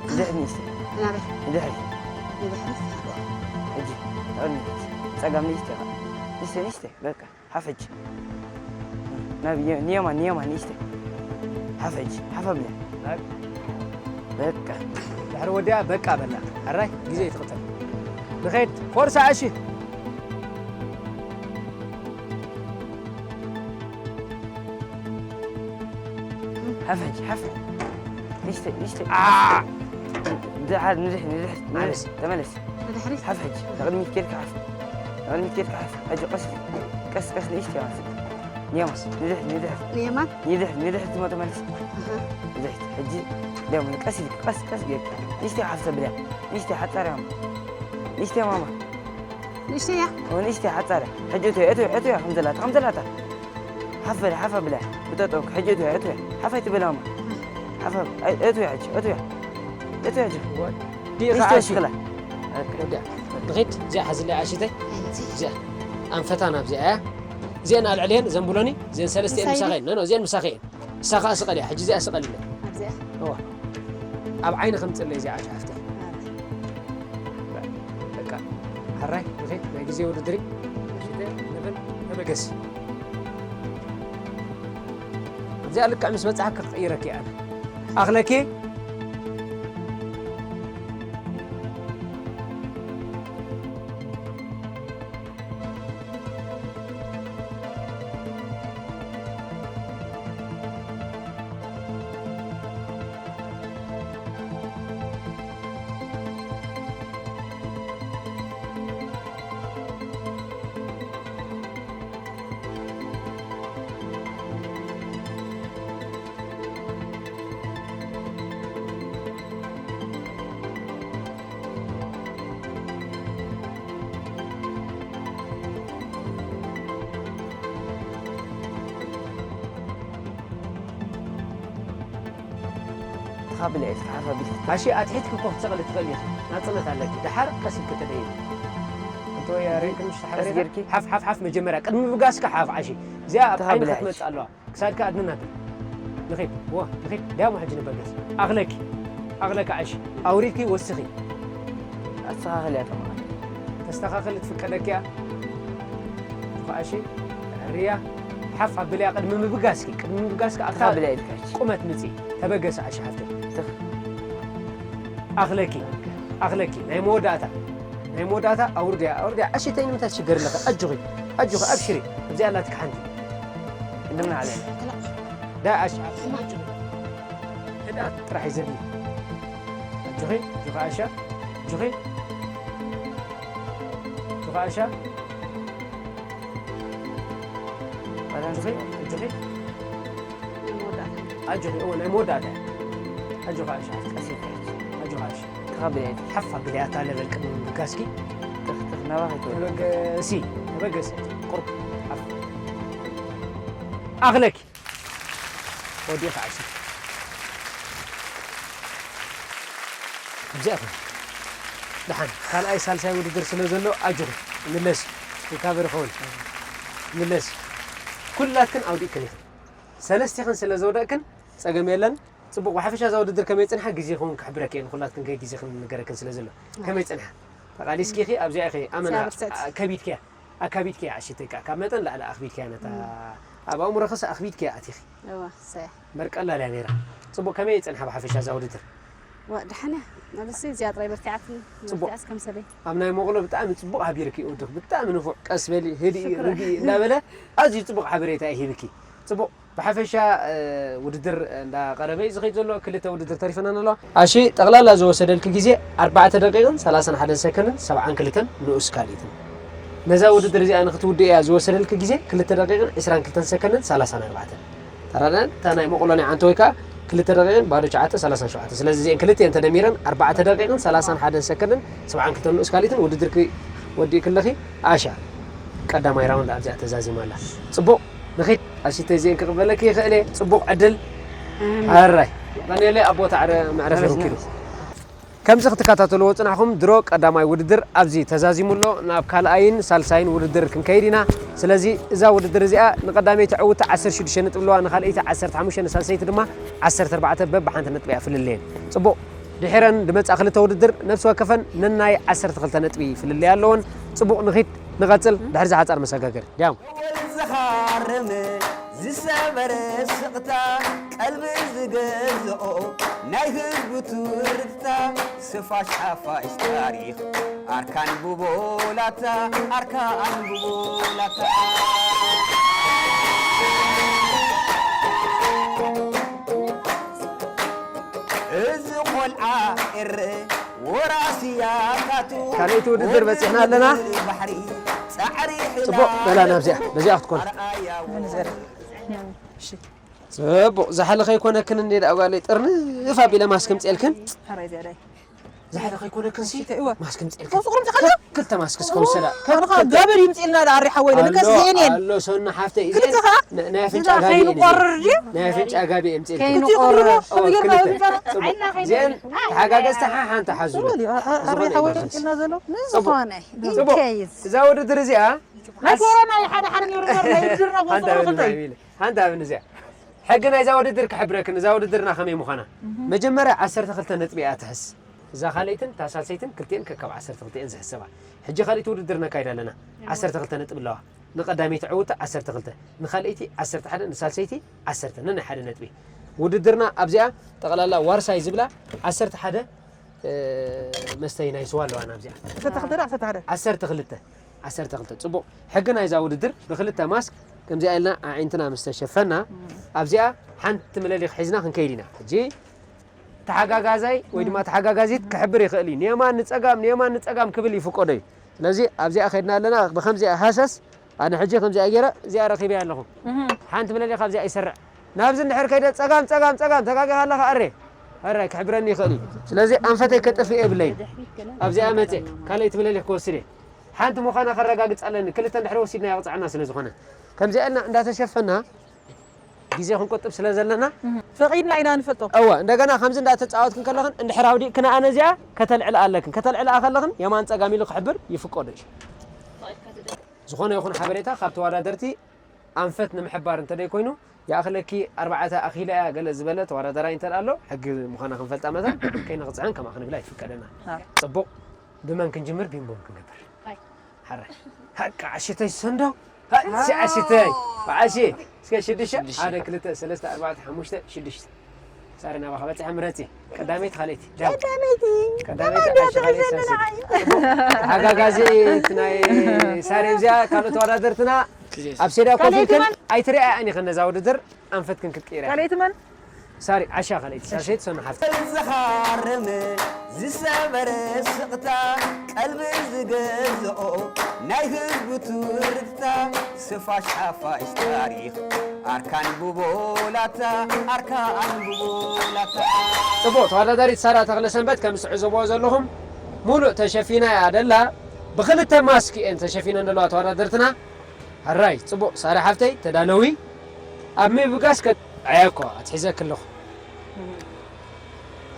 ንድሕሪ ንእሽተ። ናበይ? ንድሕሪ። ንድሕሪ? ሕጂ፣ ንቕድሚት። ጸጋም ንእሽተ፣ ንእሽተ፣ ንእሽተ፣ በቃ። ሓፍ ሕጂ። ናብ የ-፣ ንየማን፣ ንየማን፣ ንእሽተይ። ሓፍ ሕጂ፣ ሓፍ ኣብለ። በቃ። ድሕሪ ወዲያ በቃ በላ። ሕራይ፣ ግዜ ይትቕተል። ንኸይድ፣ ፎርሳ፣ እሺ። ሓፍ ሕጂ፣ ሓፍ። ንእሽተይ፣ ንእሽተይ። ኣ! ንድሓር፣ ንድሕ-፣ ንድሕ-፣ ንድሕ-፣ ተመለስ። ንድሕሪት? ሓፍ ሕጂ። ንቕድሚት ኬድካ ሓፍ። ንቕድሚት ኬድካ ሓፍ። ሕጂ ቀስ፣ ቀስ፣ ቀስ ንእሽተይ ማለት። ንየማን፣ ንድሕ-፣ ንድሕ-፣ ንየማን? ንድሕ-፣ ንድሕሪት እሞ ተመለስ። ኣሃ። ንድሕሪት። ሕጂ ደሞ ቀስ ኢልካ፣ ቀስ፣ ቀስ ጌርካ። ንእሽተይ ሓፍ ተብልያ። ንእሽተይ ሓጻር እያ። ንእሽተይ ማማ። ንእሽተይ እያ። ኦ፣ ንእሽተይ ሓጻር እያ። ሕጂ እትያ፣ እትያ፣ እትያ፣ ከም ዘላታ፣ ከም ዘላታ። ሓፍ በል፣ ሓፍ ኣብላ። ብጠጠው፣ ሕጂ እትያ፣ እትያ። ሓፍ ኣይትበል ማማ። ሓፍ ኣብ-፣ ኣይ፣ እትያ ሕጂ፣ እትያ። እትያ ሕጂ። ወዲኻ ንእሽተይ ዓሺ። ሽክላ። ወዲያ። ንኺድ፣ እዚኣ ሓዝለይ ዓሺተይ። ኣንቲ። እዚኣ። ኣንፈታን ኣብዚኣ እያ። እዚአን ኣልዕልየን፣ ዘንብሎኒ፣ እዚአን ሰለስቲአን ምሳይ ምሳኸ እየን። ኖ፣ ኖ፣ እዚአን ምሳኸ እየን። ንሳ ኸኣ ስቐል እያ። ሕጂ እዚኣ ስቐል ኢለ። ኣብዚኣ? እዋ። ኣብ ዓይኒ ከምጽለይ እዚኣ ዓሻ ሓፍተይ። በቃ። ሕራይ፣ ንኺድ፣ ናይ ግዜ ውድድር እዩ። ሽተ፣ ንብል፣ ተበገሲ። ኣብዚኣ ልክዕ ምስ በጻሕኪ ክቕይረኪ እየ ኣነ። ኣኽለኪ? ተኻብለ እየ፣ ተሓፋ ቢልክ። ኣሺ፣ ኣትሒትኪ እኮ ክትሰቕሊ ትኽእሊ ኢኺ። ናጽነት ኣለኪ። ደሓር ቀስ ኢልኪ ተደይቢ። እንተ ወይ ሪእኪ ምሽ ተሓሪኻ፣ ቀስ ጌርኪ? ሓፍ፣ ሓፍ፣ ሓፍ መጀመርያ። ቅድሚ ምብጋስኪ ሓፍ ዓሺ። እዚኣ ኣብ ተኻብለ ዓይንኺ ዓሺ። ክትመጽእ ኣለዋ። ክሳድካ ኣድንን ኣብል። ንኺድ፣ ዋ፣ ንኺድ። ዳሞ ሕጂ ንበገስ። ኣኽለኪ። ኣኽለኪ ዓሺ። ኣውሪድኪ ወስኺ። ኣስተኻኽል እያ ተማሃሪ። ተስተኻኽል ትፍቀደኪ እያ። ትኹ ዓሺ። ርያ። ሓፍ ኣብልያ ቅድሚ ምብጋስኪ። ቅድሚ ምብጋስኪ ኣብታ ትኻብለ ኢልካ ሕጂ። ቁመት ምጺ። ተበገስ ዓሺ ሓፍተይ። ትኽ። ኣኽለኪ። ኣኽለኪ። ናይ መወዳእታ። ናይ መወዳእታ ኣውርድያ፣ ኣውርድያ። ዓሺተይ ንምንታይ ትሽገር ኣለኻ? ኣጆኺ፣ ኣጆኺ፣ ኣብሽሪ። ኣብዚኣ ኣላትኪ ሓንቲ። ቅድም ንዓለ። ዳ ዓሽ-፣ ኣጆኺ። ህድኣት ጥራሕ እዩ ዘድሊ። ኣጆኺ፣ ኣጆኺ ዓሻ፣ ኣጆኺ። ኣጆኺ ዓሻ። ኣጆኺ፣ ኣጆኺ። ናይ መወዳእታ። ኣጆኺ፣ እወ፣ ናይ መወዳእታ እያ። ኣጆኺ ዓሻ። ቀስ ኢልካ ሕጂ። ኣጆኺ ዓሻ። ተኻብለ እያ። ሓፍ ኣብሊ ኣታ ለበል ቅድሚ ምብጋስኪ። ትኽ፣ ትኽ፣ ናባኺ ትወዲ። ተበገሲ፣ ተበገሲ። ቁሩብ ሓፍ። ኣኽለኪ። ወዲእኺ ዓሺ። ኣብዚኣ ኮን። ደሓን፣ ካልኣይ ሳልሳይ ውድድር ስለ ዘሎ ኣጆኺ። ይምለስ። ሪካቨሪ ኾን። ይምለስ። ኩላትክን ኣውዲእክን ኢኽን። ሰለስቲኽን ስለ ዝወደቕክን ጸገም የለን። ጽቡቕ፣ ብሓፈሻ እዛ ውድድር ከመይ ጽንሓ ግዜኹም ክሕብረኪ እየ፣ ንኹላትክን ከይ ግዜኽን ንገረክን ስለ ዘሎ። ከመይ ጽንሓ? ተቓሊስኪ ኢኺ፣ ኣብዚኣ ኢኺ፣ ኣመና እዚኣ ብርትዕቲ። ኣ-፣ ከቢድኪ እያ። ኣካቢድኪ እያ፣ ኣሽተይ ከኣ ካብ መጠን ላዕሊ ኣኽቢድኪ እያ ነታ፣ እም። ኣብ ኣእምሮኽስ ኣኽቢድኪ እያ ኣቲኺ። እዋ፣ ሰያ። እምበር ቀላል እያ ነይራ። ጽቡቕ፣ ከመይ ጽንሓ ብሓፈሻ እዛ ውድድር? ዋ፣ ደሓን እያ። ናብዚ እዚኣ ጥራይ በርቲዓትኒ፣ ጽቡቕ። በርቲዓስ ከም ሰበይ። ኣብ ናይ መቕሎ ብጣዕሚ ጽቡቕ ሃቢርኪ፣ እውድኽ፣ ብጣዕሚ ንፉዕ፣ ቀስ በሊ፣ ህድኢ፣ ሽክራን። ርግኢ እንዳበለ ኣዝዩ ጽቡቕ ሓበሬታ እዩ ሂብኪ። ጽቡቕ። ብሓፈሻ፣ እ፣ ውድድር እንዳቐረበ እዩ ዝኸይድ ዘሎ። ክልተ ውድድር ተሪፈናን ኣለዋ። ኣሺ፣ ጠቕላላ ዝወሰደልኪ ግዜ ኣርባዕተ ደቂቕን ሰላሳን ሓደን ሰከንድን ሰብዓን ክልተን ንኡስ ካልኢትን። ነዛ ውድድር እዚኣ ንክትውድእያ ዝወሰደልኪ ግዜ ክልተ ደቂቕን ዕስራን ክልተን ሰከንድን ሰላሳን ኣርባዕተን። ተረዳን? እታ ናይ መቕሎኒ ዓንተ ወይ ከዓ ክልተ ደቂቕን ባዶ ትሽዓተ ሰላሳን ሸውዓተን። ስለዚ እዚአን ክልቲአን ተደሚረን ኣርባዕተ ደቂቕን ሰላሳን ሓደን ሰከንድን ሰብዓን ክልተን ንኡስ ካልኢትን ውድድርኪ ወዲእኪ ኣለኺ። ኣሻ፣ ቀዳማይ ራውንድ ኣብዚኣ ተዛዚማ ኣላ። ጽቡቕ። ንኺድ፣ ኣሽተይ እዚአን ክቕበለኪ ይኽእል እየ። ጽቡቕ ዕድል። ኣሜን። ኣራይ። ቀንየለይ፣ ኣብ ቦታ ዕረ-፣ መዕረፊ ኣሜን። ኪዱ። ከምዚ ክትከታተልዎ ጽናሕኩም፣ ድሮ ቀዳማይ ውድድር ኣብዚ ተዛዚሙ ኣሎ። ናብ ካልኣይን ሳልሳይን ውድድር ክንከይድ ኢና። ስለዚ እዛ ውድድር እዚኣ ንቐዳመይቲ ዕውቲ ዓሰርተ ሽዱሽተ ነጥቢ ኣለዋ፣ ንኻልኣይቲ ዓሰርተ ሓሙሽተ፣ ንሳልሰይቲ ድማ ዓሰርተ ኣርባዕተ በብሓንቲ ነጥቢ እያ ፍልልየን። ጽቡቕ። ድሒረን ዝመጻ ክልተ ውድድር ነፍሲ ወከፈን ነናይ ዓሰርተ ክልተ ነጥቢ ፍልልይ ኣለወን። ጽቡቕ ንኺድ፣ ንቐጽል። ድሕሪ እዚ ሓጻር መሰጋገሪ። ዲያም። ወል ዝኻረመ ዝሰበረ ስቕታ፣ ቀልቢ ዝገዝኦ ናይ ህዝቡ ትርታ፣ ስፋሽ ሓፋሽ ታሪኽ ኣርካን ብቦላታ፣ ኣርካን ብቦላታ። እዚ ቆልዓ ኤረ ወራሲ ያታቱ ካልኣይቲ ውድድር በፂሕና ኣለና። ባሕሪ ፃዕሪ ፅቡቕ በላ ናብዚኣ በዚኣ ክትኮን ምን ዘር ጽቡቕ ዝሓለ ከይኮነክን እንዴ ደኣ ጓለይ ጥርንፍ ኣቢለ ማስክ ምጽኤልክን ሐራይ ዝያዳይ ዝሓለ ከይኮነክን ሲ እወ ማስክ ምጽኤልክን ከሱ ቁርም ተኸለ ክልተ ማስክ እስከ ውሰዳ ከንኻ ገበር ይምጽልና ዳሪ ሓወይ ለከስ ዜኔን ኣሎ ሶና ሓፍተይ ክልተ እዚኤን ኸ ናይ ኣፍንጫ እዛ ጋቢ ከይኑ እየን ቆርር ድዩ ናይ ኣፍንጫ ጋቢ እየ ምጽኤልክን ከይኑ ክልተ ቆርር ኦ፣ ጌርካ ክልተ። ብዛራ ጽቡቕ። እዚኤን ተሓጋገዝቲ ሓ- ሓንቲ ሓዙ ሶማሊ ኣሪ ሓወይ ይምጽልና ዘሎ ጽቡቕ። ንዝኾነ ጽቡቕ። ኢንኬይስ እዛ ውድድር እዚኣ ናይ ኮሮና ሓደ ሓደ ነይሩ ነይሩ ናይ ውድድርና ሓንቲ ወሰኑ ኣብን ክልተ ኢለ ሓንቲ ኣብን እዚኣ ሕጊ ናይዛ ውድድር ክሕብረክን እዛ ውድድርና ከመይ ምዃና መጀመርያ ዓሰርተ ክልተ ነጥቢ እያ ትሕዝ እዛ ካልኣይትን ታሳልሰይትን ክልቲኤን ከከብ ዓሰርተ ክልቲኤን ዝሕሰባ ሕጂ ካልኣይቲ ውድድር ነካይድ ኣለና ዓሰርተ ክልተ ነጥቢ ኣለዋ ንቐዳመይቲ ዕውታ ዓሰርተ ክልተ ንኻልኣይቲ ዓሰርተ ሓደ ንሳልሰይቲ ዓሰርተ ነናይ ሓደ ነጥቢ ውድድርና ኣብዚኣ ጠቕላላ ዋርሳይ ዝብላ ዓሰርተ ሓደ መስተይ ናይ ስዋ ኣለዋና ኣብዚኣ ዓሰርተ ክልተ ዶ ዓሰርተ ሓደ ዓሰርተ ክልተ ዓሰርተ ክልተ ጽቡቕ ሕጊ ናይዛ ውድድር ብክልተ ማስክ ከምዚኣ ኢልና ኣዒንትና ምስ ተሸፈና ኣብዚኣ ሓንቲ ምለሊኽ ሒዝና ክንከይድ ኢና ሕጂ ተሓጋጋዛይ ወይ ድማ ተሓጋጋዚት ክሕብር ይኽእል እዩ ንየማን ንጸጋም ንየማን ንጸጋም ክብል ይፍቀዶ እዩ ስለዚ ኣብዚኣ ከይድና ኣለና ብከምዚኣ ሃሰስ ኣነ ሕጂ ከምዚኣ ገይረ እዚኣ ረኺበያ ኣለኹ ሓንቲ ምለሊኽ ኣብዚኣ ይሰርዕ ናብዚ እንድሕር ከይደ ጸጋም ጸጋም ጸጋም ተጋጊኻ ኣለኻ ኣረ ኣረ ክሕብረኒ ይኽእል እዩ ስለዚ ኣንፈተይ ከጥፍእ የብለይን ኣብዚኣ መፀ ካልኣይቲ ምለሊኽ ክወስድ እየ ሓንቲ ምዃና ከረጋግፅ ኣለኒ ክልተ እንድሕር ወሲድና የቕፅዐና ስለ ዝኾነ ከምዚኣ ኢልና እንዳተሸፈና ግዜ ክንቆጥብ ስለ ዘለና ፈቒድና ኢና ንፈልጦ እወ እንደገና ከምዚ እንዳተፃወትክን ከለኽን እንድሕር ኣውዲእክን ኣነ እዚኣ ከተልዕላ ኣለክን ከተልዕላ ከለኽን የማን ፀጋም ኢሉ ክሕብር ይፍቀዶ እዩ ዝኾነ ይኹን ሓበሬታ ካብ ተወዳደርቲ ኣንፈት ንምሕባር እንተደይ ኮይኑ ይኣኽለኪ ኣርባዕተ ኣኺለ እያ ገለ ዝበለ ተወዳዳራይ እንተ ኣሎ ሕጊ ምዃና ክንፈልጣ መታን ከይንቕፅዐን ከምኣ ክንብላ ይፍቀደና ፅቡቕ ብመን ክንጅምር ቢምቦም ክንገብር ሓራይ ሃቃ ዓሽተይ ሰንዶ ሃ ዓሽተይ ዓሽ እስከ ሽዱሽተ ሓደ ክልተ ሰለስተ ኣርባዕተ ሓሙሽተ ሽዱሽተ ሳሪ ናባኻ በፂሐ ምረፂ ቀዳመይቲ ካልኣይቲ ቀዳመይቲ ቀዳመይቲ ዓሽ ካልኣይቲ ሳልሰይቲ ተሓጋጋዚት ናይ ሳሪ እዚኣ ካልኦት ተወዳደርትና ኣብ ሴዳ ኮፍ ኢልክን ኣይትሪኣያን ኢኽን ነዛ ውድድር ኣንፈትክን ክትቅይራ ካልኣይቲ መን ሳሪ ዓሻ ካልኣይቲ ሳልሰይቲ ሰኑ ሓፍቲ ዝኻርም ዝሰበረ ስቕታ ቀልቢ ዝገዝኦ ናይ ህዝቡ ትርታ ስፋሽ ሓፋሽ ታሪኽ ኣርካን ብቦላታ ኣርካን ብቦላታ ጽቡቕ ተወዳዳሪት ሳራ ተኽለ ሰንበት ከም ትዕዘብዎ ዘለኹም ሙሉእ ተሸፊና እያ ደላ ብኽልተ ማስክ እየን ተሸፊነን ዘለዋ ተወዳደርትና ሕራይ ጽቡቕ ሳራ ሓፍተይ ተዳለዊ ኣብ ምብጋስ ከ ኣየኮ ኣትሒዘክ ኣለኹ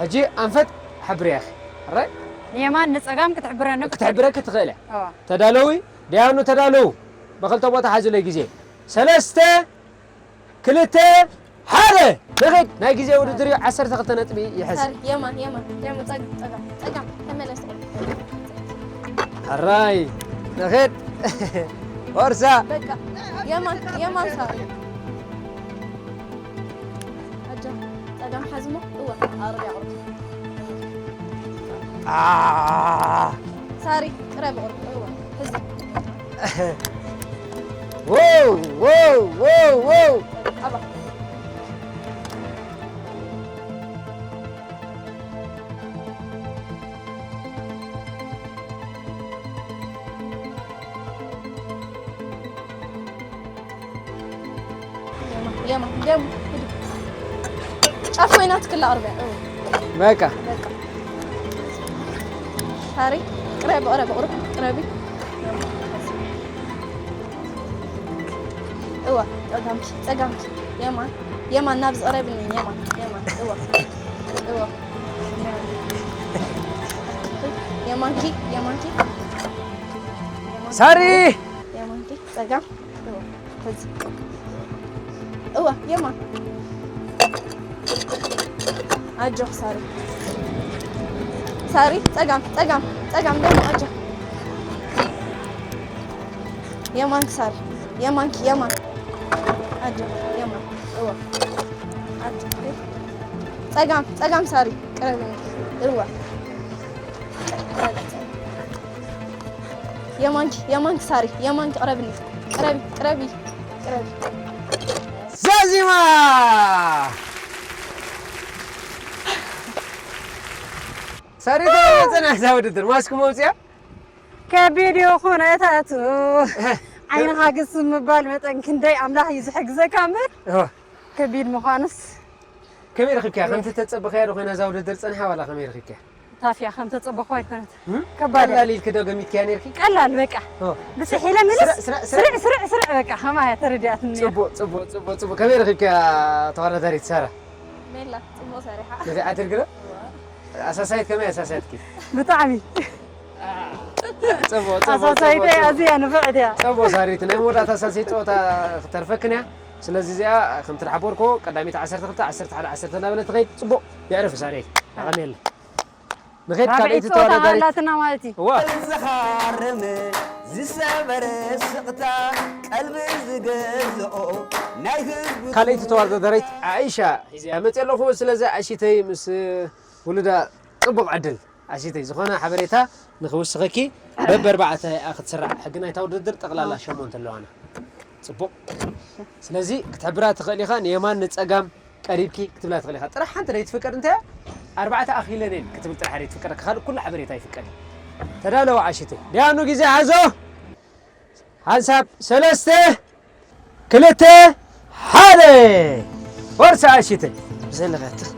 ሕጂ ኣንፈት ሓብርያኺ ሕራይ ንየማን ንጸጋም ክትሕብረኒ ክትሕብረኪ ትኽእል እያ ተዳለዊ ደያኑ ተዳለዉ ብኽልተ ቦታ ሓዙለይ ግዜ ሰለስተ ክልተ ሓደ ንኺድ ናይ ግዜ ውድድር እዩ ዓሰርተ ክልተ ነጥቢ ይሕዝ ሳሪ የማን የማን የማን ጸጋ ጸጋ ጸጋ ተመለስ ሕራይ ንኺድ ወርሳ በቃ የማን የማን ሳሪ ኣጆ ጸጋም ሓዝሞ እወ ኣቕርብ ኣቕርብ ሳሪ ቅረብ ቅርብ እወ ሕዚ Wow, wow, wow, wow. ኣባ የማ የማ ደም ጫፍ ኮይና ትክላ ኣርበያ በቃ በቃ ሳሪ ቅረቢ ቅረቢ ቅረቢ ቅረቢ እዋ ጸጋምኪ ጸጋምኪ የማን የማን ናብ ዝቕረብኒ የማን የማን እዋ እዋ የማንኪ የማንኪ ሳሪ የማንኪ ጸጋም እዋ ሕዚ እዋ የማን ኣጆኽ ሳሪ ሳሪ ጸጋም ጸጋም ጸጋም ደሞ ኣጆ የማንኪ ሳሪ የማንኪ የማን ኣጆ የማን እዋ ኣጆ ጸጋም ጸጋም ሳሪ ቅረብኒ እዋ የማንኪ የማንኪ ሳሪ የማንኪ ቅረብኒ ቅረቢ ቅረቢ ቅረቢ ዛዚማ ሳሪ ተመጸና እዛ ውድድር ማስክ መውጽያ ከቢድ እዩ ኩነታቱ። ዓይንኻ ግስም ምባል መጠን ክንደይ ኣምላኽ እዩ ዝሕግዘካ እምበር ከቢድ ምዃኑስ። ከመይ ረኺብካያ? ከምቲ ተጸበኻያ ዶ ኮይና እዛ ውድድር ጸኒሓ ዋላ ከመይ ረኺብካያ? ታፍያ ከም ተጸበኹ ኣይኮነት። እም? ከባድ ቀላል ኢልኪ ዶ ገሚትካያ ነርኪ? ቀላል በቃ። ኦ። ብስሕ ኢለ ምልስ ስረ-፣ ስረ-፣ ስረ-፣ ስርዕ፣ ስርዕ፣ ስርዕ በቃ ከማያ ተረዲኣትኒ። ጽቡቕ፣ ጽቡቕ፣ ጽቡቕ፣ ጽቡቕ። ከመይ ረኺብካያ ተወዳዳሪት ሳራ? ሜላ ጽቡቕ ሰሪሓ። ነዚ ዓድርግረ? ኣሳሳይት ከመይ ኣሳሳይትኪ? ብጣዕሚ። ጽቡቕ፣ ጽቡቕ፣ ኣሳሳይት ጽቡቕ፣ እያ፣ ጽቡቕ። ኣዝያ ንፍዕቲ እያ። ጽቡቕ ሳሪት፣ ናይ መወዳእታ ሳልሰይቲ ጸወታ ክትተርፈክን እያ። ስለዚ እዚኣ ከምቲ ዝሓበርኩ ቀዳሚት ዓሰርተ ክልተ፣ ዓሰርተ ሓደ፣ ዓሰርተ እናበለት ትኸይድ። ጽቡቕ፣ የዕርፍ ሳሪት። ኣቐንየልና። ንኸይድ ካልኣይቲ ራብዐይቲ ጸወታ ተወዳዳሪት። ኣላትና ማለት እዩ። እዋ። ዝኻረመ ዝሰበረ ስቕታ ቀልቢ ዝገዝኦ ናይ ህዝቡ ካልኣይቲ ተወዳዳሪት ዓይሻ ሒዘያ መፅእ ኣለኹ። ስለዚ ዓይሽተይ ምስ ውሉዳ ጽቡቕ ዕድል። ዓሽተይ ዝኾነ ሓበሬታ ንኽውስኸኪ በበ ኣርባዕተ እያ ክትስራዕ። ሕጊ ናይታ ውድድር ጠቕላላ ሸሞንተ ኣለዋና። ጽቡቕ። ስለዚ ክትሕብራ ትኽእል ኢኻ። ንየማን ንጸጋም ቀሪብኪ ክትብላ ትኽእል ኢኻ። ጥራሕ ሓንቲ ደይትፍቀድ እንታይ እያ? ኣርባዕተ ኣኺለን እየን ክትብል ጥራሕ ደይትፍቀደካ። ካልእ ኩሉ ሓበሬታ ይፍቀድ እዩ። ተዳለዋ ዓሽተይ። ዲያኑ ግዜ ሓዞ። ሓንሳብ ሰለስተ፣ ክልተ፣ ሓደ። ወርሳ ዓሽተይ። ብዘለኻ ትኽ-፣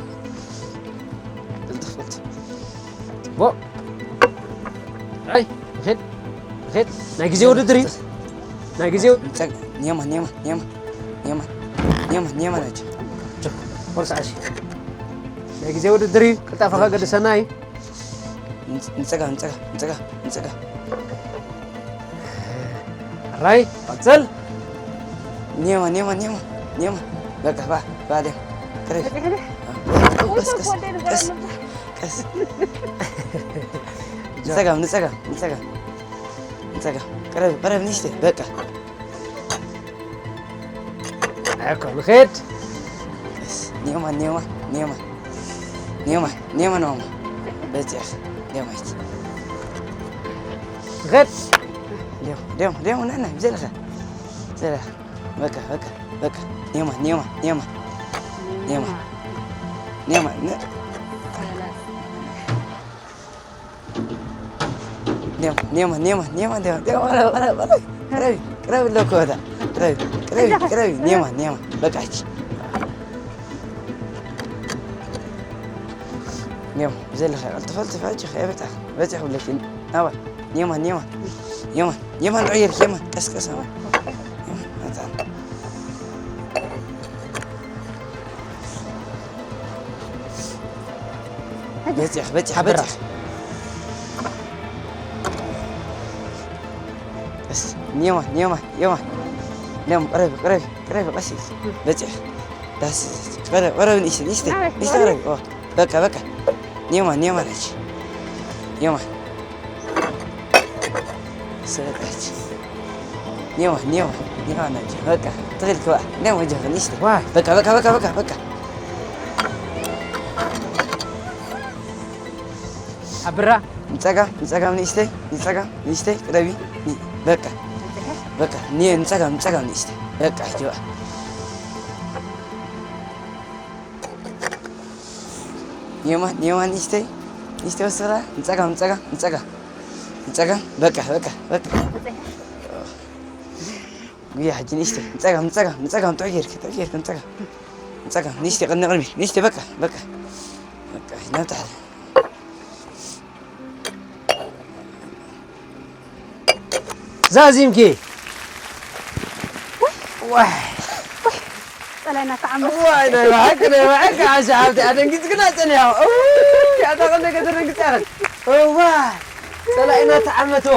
ቅልጥፍ፣ ቅልጥፍ። ጽቡቕ። ኣይ፣ ንኸይድ፣ ንኸይድ። ናይ ግዜ ውድድር እዩ። ናይ ግዜ ውድድር። ጸግ-፣ ኒየማ፣ ኒየማ፣ ኒየማ፣ ኒየማ፣ ኒየማ፣ ኒየማ ናቸው። ጆ፣ ወርሳ ዓሽ። ናይ ግዜ ውድድር እዩ። ቅልጣፈኻ ገድሰና እዩ። ንጸ-፣ ንጸጋም፣ ንጸጋም፣ ንጸጋም፣ ንጸጋም። ራይ፣ ቀጽል። ኒየማ፣ ኒየማ፣ ኒየማ፣ ኒየማ። በቃ፣ ባ፣ ባ፣ ዲም። ቅረብ። ቀስ፣ ቀስ፣ ቀስ፣ ቀስ። ንጸጋም፣ ንጸጋም፣ ንጸጋም። ንጸጋም። ቅረብ፣ ቅረብ፣ ንእሽተይ። በቃ። እኮ ንኸይድ። ቀስ። ኒየማ፣ ኒየማ፣ ኒየማ። ኒየማ፣ ኒየማ፣ ኒየማ። በዚያ። ኒየማ፣ ይቺ። ንኸይድ። ዲም፣ ዲም፣ ዲም፣ ና፣ ና፣ ብዘለኻ። ብዘለኻ። በቃ፣ በቃ፣ በቃ። ኔማ፣ ኔማ፣ ኔማ። ኔማ። ኔማ፣ ነ-፣ ኔማ፣ ኔማ፣ ኔማ፣ ኔማ፣ ኔማ፣ ኔማ፣ ኔማ፣ ኔማ፣ ኔማ፣ ቅረቢ፣ ቅረቢ፣ ቅረቢ፣ ኣለኩ በታ። ቅረቢ፣ ቅረቢ፣ ቅረቢ፣ ኔማ፣ ኔማ። በቃ፣ እቺ። ኔማ፣ ዘለኸ፣ ቀልጥፈ፣ ቀልጥፈ፣ ኣጆኺ፣ ኣይበጻሕ፣ በጺሕ ብለኪ። ናባ፣ ኔማ፣ ኔማ፣ ኔማ፣ ኔማ፣ ንዑ ጌርኪ፣ ኔማ፣ ቀስ፣ ቀስ፣ ናባ። ኔማ፣ መጻ። በጺሕ፣ በጺሕ፣ ሓብራ። በጺሕ። ቀስ፣ ኔማ፣ ኔማ፣ ኔማ። ኔማ፣ ቅረቢ፣ ቅረቢ፣ ቅረቢ፣ ቀስ ኢልኪ። በጺሕ። ዳስ፣ ቅረቢ፣ ቅረቢ፣ ንእሽተይ፣ ንእሽተይ፣ ናበይ? ንእሽተይ፣ ቅረቢ። ኦ። በቃ፣ በቃ። ኔማ፣ ኔማ ናች። ኔማ። ሰበታች። ኔማ፣ ኔማ፣ ኔማ ናች። በቃ፣ ትኽእል ክዋ። ኔማ ጀኸ ንስተ። ዋይ። በቃ፣ በቃ፣ በቃ፣ በቃ፣ በቃ። ኣብራ። ንጸጋ፣ ንጸጋ ንእሽተይ፣ ንጸጋ ንእሽተይ፣ ቅረቢ። ኒ-፣ በቃ። በቃ፣ ኒ-፣ ንጸጋ፣ ንጸጋ ንእሽተይ። በቃ፣ ጅዋ። ኒየማ፣ ኒየማ፣ ንእሽተይ፣ ንእሽተይ ወስኽላ፣ ንጸጋም፣ ንጸጋም፣ ንጸጋም፣ ንጸጋም፣ በቃ፣ በቃ፣ በቃ። ጉያ ሕጂ ንእሽተይ፣ ንጸጋም፣ ንጸጋም፣ ንጸጋም፣ ጥዑይ ጌርኪ፣ ጥዑይ ጌርኪ፣ ንጸጋም፣ ንጸጋም፣ ንእሽተይ፣ ቅድሚ ቅድሚ፣ ንእሽተይ፣ በቃ፣ በቃ፣ በቃ፣ ናብ ታሕቲ። ዛዚምኪ። ዋይ። ጸላይና ተዓመት። ዋይ፣ ናይ ብሓቂ፣ ናይ ብሓቂ፣ ዓሻ ሓብቲ፣ ኣደንጊጽክና ጸኒሕኻ። እውይ፣ ኣታ ኸንደይ ከተደንግጽ ኢኽን። እዋይ፣ ጸላኢና ተዓመትዎ።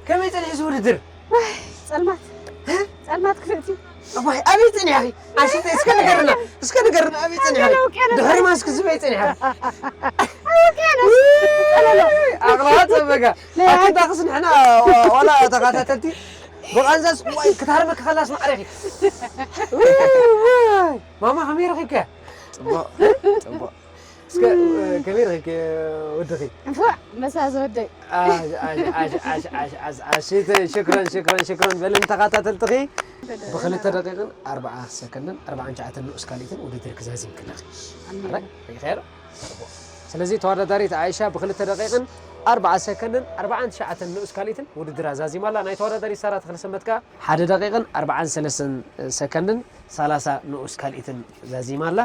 ከመይ ጸኒሑ እዚ ውድድር? ዋይ፣ ጸልማት። እ? ጸልማት ክፍእቲ። እዋይ፣ ኣበይ ጸኒሕኺ? ኣሽተይ፣ እስከ ንገርና፣ እስከ ንገርና፣ ኣበይ ጸኒሕኺ? ኣበይ ውቅያኖስ? ድሕሪ ማስክ ዝበይ ጸኒሕኺ? ውቅያኖስ። ጸለሎ። ኣቕላባት ሰበጋ። ናይ ኣቲ ኣንቲ ዳኽስ ንሕና ዋ-፣ ዋላ ተኸታተልቲ ብቓንዛስ ዋይ ክትሃርመኪ ከላስ ማዕረኺ። ውይ፣ ማማ ከመይ ረኺብኪ? ጽቡቕ፣ ጽቡቕ። እስከ፣ ከመይ ረኺብኪ ወድኺ? እንፉዕ፣ መሳ ዝወደይ። ኣሽ፣ ኣሽ፣ ኣሽ፣ ኣሽ፣ ኣሽ፣ ኣሽ፣ ኣሽ፣ ሽተ-፣ ሽክረን፣ ሽክረን፣ ሽክረን። በሊ ንተኸታተልትኺ ብኽልተ ደቂቕን ኣርብዓ ሰከንድን ኣርብዓን ትሽዓተን ንኡስ ካልኢትን ውድድር ክዛዚም ክለኺ። ኣሜን። ኣራይ፣ ርኢኸዮ ዶ? ጽቡቕ። ስለዚ ተወዳዳሪት ኣይሻ ብክልተ ደቂቕን ኣርባዓ ሰከንድን ኣርባዓን ትሽዓተን ንኡስ ካልኢትን ውድድራ ዛዚማ ኣላ። ናይ ተወዳዳሪት ሳራ ተኽለሰንበት ከኣ ሓደ ደቂቕን ኣርባዓን ሰለስተን ሰከንድን ሰላሳ ንኡስ ካልኢትን ዛዚማ ኣላ።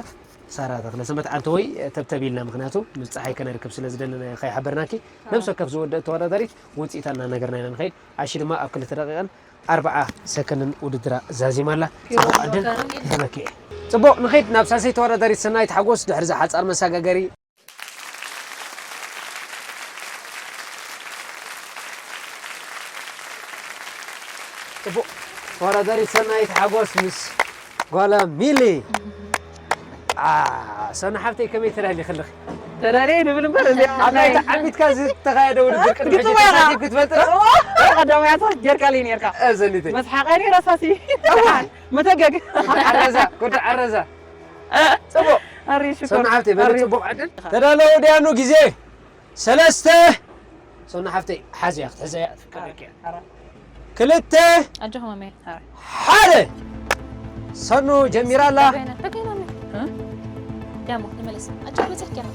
ሳራ ተኽለሰንበት ዓንተወይ ተብተብ ኢልና፣ ምኽንያቱ ምስ ፀሓይ ከነርክብ ስለ ዝደለና ከይሓበርናኪ። ነብሲ ወከፍ ዝወደእ ተወዳዳሪት ውፅኢታ እናነገርና ኢና ንኸይድ። ኣሺ ድማ ኣብ ክልተ ደቂቕን ኣርባዓ ሰከንድን ውድድራ ዛዚማ ኣላ። ጽቡቕ ዕድል ክህበኪ እየ። ጽቡቕ፣ ንኸይድ ናብ ሳልሰይቲ ተወዳዳሪት ሰናይት ሓጎስ ድሕሪ እዛ ሓጻር መሰጋገሪ። ጽቡቕ፣ ተወዳዳሪት ሰናይት ሓጎስ ምስ ጓላ ሚሊ። አ፣ ሰኑ ሓብተይ ከመይ ተዳሊ ከለኺ? ተዳልየ ንብል እምበር፣ እዚ ኣብ ናይ ተዓሚትካ ዝተኻየደ ውድድር ቅድሚ ሕጂ ግጥም ወይና። ተሳቲፍኪ ትፈልጢ ዶ? ቀዳማይ ኣቶ ጌርካለይ ነርካ። እ፣ ዘኒተይ። መስሓቐኒ ረሳሲ። እዋ። መተገግ። ጉድ ዓረዛ፣ ጉድ ዓረዛ። ጽቡቕ። ኣሪ ሽኮር። ሰኑ ሓብተይ፣ በሊ ኣሪ። ጽቡቕ ዕድል። ተዳለዉ ድያኑ ግዜ? ሰለስተ። ሰኑ ሓብተይ፣ ሓዝያ፣ ክትሕዘያ ትፍቀደኪ እያ። ኣረ። ክልተ። ኣጆኹም ኣሜ። ኣረ። ሓደ። ሰኑ ጀሚራ ኣላ። ዳጎይና፣ ዳጎይና ኣሜ። እ? ዳሞ፣ ንመለስ። ኣጆኹ በፂሕኪ ኢኻ።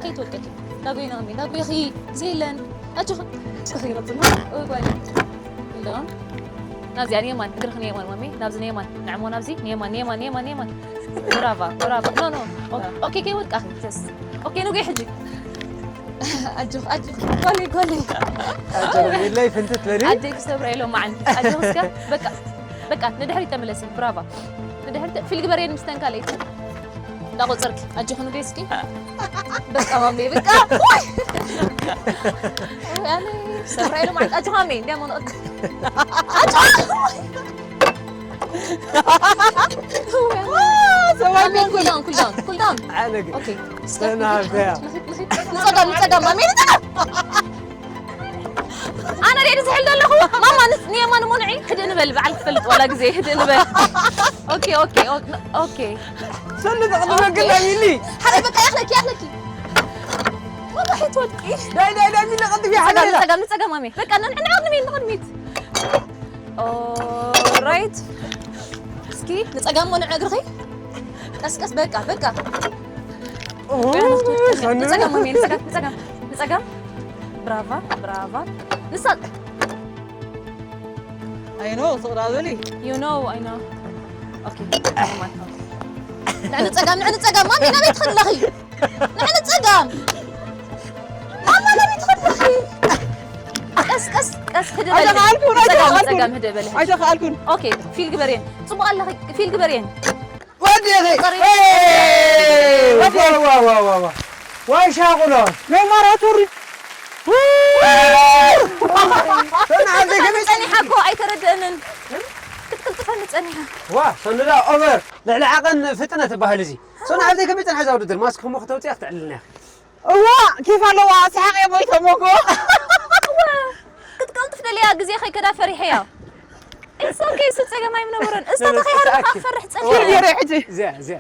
ከይትወድቂ። ዳጎይና ኣሜ፣ ዳጎይኺ፣ ግዜ የለን። ኣጆኹ። እስኪ ይረጽና። ኦይ፣ ጓል። እንደውም ናብዚኣ ንየማን፣ እግርኺ ንየማን፣ ማሜ። ናብዚ ንየማን። ንዕሞ ናብዚ፣ ንየማን፣ ንየማን፣ ንየማን፣ ንየማን። ብራቫ፣ ብራቫ። ኖ፣ ኖ። ኦ-፣ ኦኬ፣ ከይወድቃኺ። ጀስ። ኦኬ፣ ንጉይ ሕጂ። ኣጆኽ፣ ኣጆኽ፣ ጓለይ፣ ጓለይ። ኣጆኽ፣ ሚለይ ፍንትት በሊ። ኣደይ ክሰብራ ኢሎም መዓንቲ። ኣጆኽ እስከ፣ በቃ፣ በቃ፣ ንድሕሪት ተመለሲ። ብራቫ። ንድሕሪት ተ-፣ ፊል ግበርየን ምስ ተንካለይቲ። እንዳቆጸርኪ። ኣጆኽ ንጉይ እስኪ። በቃ ማሜ፣ በቃ። ወይ። ወይ፣ ኣነ ክሰብራ ኢሎም መዓንቲ። ኣጆኻ ማሜ፣ እንዲያ መኖ-፣ ኣጆኻ። ሰብኣይ ማሜ፣ ኮንኩ። ኩል ዳውን፣ ኩል ዳውን፣ ኩል ዳውን። ዓለግ። ኦኬ። እስከ ሰና ንኺድ፣ ሃብተያ። ንኺድ፣ ንኺድ፣ ንኺድ። ንጸጋም፣ ንጸጋም፣ ማሜ፣ ንጸጋም። ኣነ ሬዲ ዝሕል ዘለኹ። ማማ፣ ንስ-፣ ንየማን እሞ ንዒ። ህድእ ንበል፣ በዓል ክፈልጥ ዋላ ግዜ፣ ህድእ ንበል። ኦኬ፣ ኦኬ፣ ኦኬ፣ ኦኬ። ሰኑ ተቕድመ ግዳ ሚሊ። ሓረይ፣ በቃ፣ ያኽለኪ፣ ያኽለኪ። ማማ፣ ሕትወድቂ። ዳይ፣ ዳይ፣ ዳይ፣ ሚሊ፣ ቀልጥፊ፣ ንጸጋም፣ ሓላላ። ንጸጋም፣ ንጸጋም፣ ማሜ። በቃ፣ ን-፣ ን-፣ ንቕድሚት፣ ንቕድሚት። ኦራይት። እስኪ ንጸጋም ሞ ንዕግርኺ። ቀስ ቀስ፣ በቃ፣ በቃ። ኦ፣ ሰኑ። ንጸጋም፣ ማሜ፣ ንጸጋም፣ ንጸጋም፣ ንጸጋም። ብራቫ፣ ብራቫ። ንሳ-፣ I know፣ ስቕ ዳ በሊ። You know, I know። ኦኬ። ንዕ ንጸጋም፣ ንዕ ንጸጋም። ማሜ፣ ናበይ ትኸዲ ኣለኺ? ንዕ ንጸጋም። ማማ፣ ናበይ ትኸዲ ኣለኺ? ቀስ፣ ቀስ፣ ቀስ፣ ህድእ በሊ። ኣይተኸኣልኩን፣ ንጸጋም፣ ኣይተኸኣልኩን። ንጸጋም፣ ህድእ በሊ። ኣይተኸኣልኩን። ኦኬ፣ ፊል ግበርየን። ጽቡቕ ኣለኺ፣ ፊል ግበርየን። ወዲኺ። ጸሪ-፣ ኤይ! ወዲኺ። ዋ፣ ዋ፣ ዋ፣ ዋ፣ ዋ። ዋይ ሻቑሎ። ናይ ማራቶን ሪ-፣ ሰኑ ዓርከይ ከመይ ጸኒሓ እኮ ኣይተረድአንን። ክትቅልጥፈኒ ጸኒሓ። ዋ፣ ሰኑ ዳ ኦቨር። ልዕሊ ዓቐን ፍጥነት ይበሃል እዚ። ሰኑ ዓርከይ ከመይ ጸኒሓ እዛ ውድድር? ማስክ እሞ ከተውጽያ ክትዕልልና ኢኺ። እዋ፣ ኬፍ ኣለዋ፣ ሰሓቕ እየ ሞይተ ሞጎ። እዋ፣ ክትቀልጥፍ ደልያ ግዜ ከይከዳ ፈሪሐያ። It's okay፣ እሱ ጸገም ኣይምነበሮን። እዛ ኖ፣ ኖ፣ ተኸያሪ it's okay። ክፈርሕ ጸኒሐ። እዋ፣ እዋ። ገይረ ሕጂ። እዚኣ፣ እዚኣ።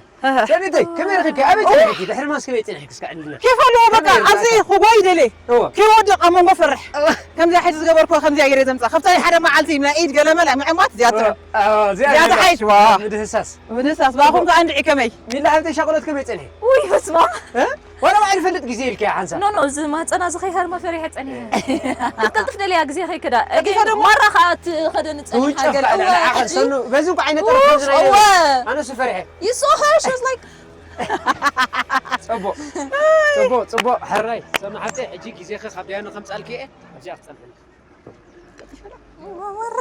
ሰኒተይ፣ ከመይ ረኺብኪ? ኣበይ ጸኒሕኪ? ድሕሪ ማስክ ከመይ ጸኒሕኪ? እስከ ዕልልና። ኬፍ ኣለዎ፣ በቃ፣ ከመይ ኣብዚ ረኺብኪ? ክጎይ ደልየ። እዋ። ከይወድቕ ኣብ መንጎ ፈርሕ። እዋ። ከምዚኣ ሕጂ ዝገበርኩዋ፣ ከምዚኣ ገይረ ዘምጻ። ካብታ ሓደ መዓልቲ ናይ ኢድ ገለመለ ምዕማት እዚኣ ትሮ። እዋ፣ እዋ፣ እዚኣ እዚኣ ገይረ። ትሓይሽ፣ ዋ። ምድህሳስ። ምድህሳስ፣ ብኣኹም ከኣ እንድዒ ከመይ? ሚላ ሓብተይ ሻቕሎት ከመይ ጸኒሐ? ውይ፣ በስመ ኣብ። እ? ዋላ ባዕሉ ይፈልጥ ግዜ ኢልኪ ሓንሳብ። ኖ፣ ኖ፣ እዚ ማህጸና እዚ ከይሃርማ ፈሪሐ ጸኒሐ። ክትቀልጥፍ ደልያ ግዜ ከይከዳ። ቀልጢፈ ደሞ ማራ ከኣ ትኸደኒ ጸኒሓ ትውንጨፍ ገለ። ከኣ እዋ፣ ልዕሊ ዓቐን ሕጂ ሰኑ፣ በዚ እንኳ ዓይነት ኡፍ፣ ጠረፍ ዝረኣየ እወ። ኣነ እሱ ፈሪሐ። You saw her, she was like ጽቡቕ። ጽቡቕ፣ ጽቡቕ። ሕራይ፣ ሰኑ ሓብተይ፣ ሕጂ ግዜኺ ካብ ደያኑ ከምጻልኪ እየ። ኣብዚኣ ክትጸንሕኒ። ማራ።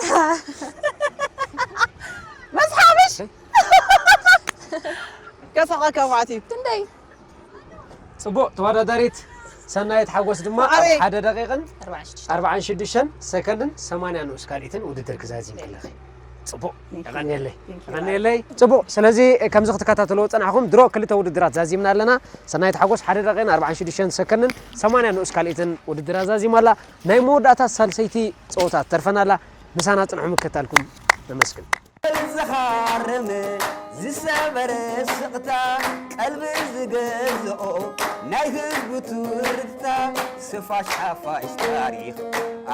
መስሓብሽ። ከሳቐካ ማለት እዩ። ክንደይ? ጽቡቕ፣ ተወዳዳሪት ሰናይት ሓጎስ ድማ ኣብ ኣረ። ሓደ ደቂቕን ኣርባዓን ሽዱሽተን። ኣርባዓን ሽዱሽተን ሰከንድን ሰማንያ ንኡስ ካልኢትን ውድድር ክዛዚም ከለኺ። ጽቡቕ፣ Thank you። የቐንየለይ፣ Thank you። የቐንየለይ። ጽቡቕ፣ ስለዚ ከምዚ ክትከታተልዎ ጸናሕኩም፣ ድሮ ክልተ ውድድራት ዛዚምና ኣለና። ሰናይት ሓጎስ ሓደ ደቂቕን ኣርባዓን ሽዱሽተን ሰከንድን ሰማንያ ንኡስ ካልኢትን ውድድር ኣዛዚማ ኣላ። ናይ መወዳእታ ሳልሰይቲ ጸወታ ትተርፈና ኣላ። ምሳና ጽንሑ ምክታልኩም ነመስግን። ዝኻርም ዝሰበረ ስቕታ ቀልቢ ዝገዝኦ ናይ ህዝቡ ትርታ ስፋሽ ሓፋሽ ታሪኽ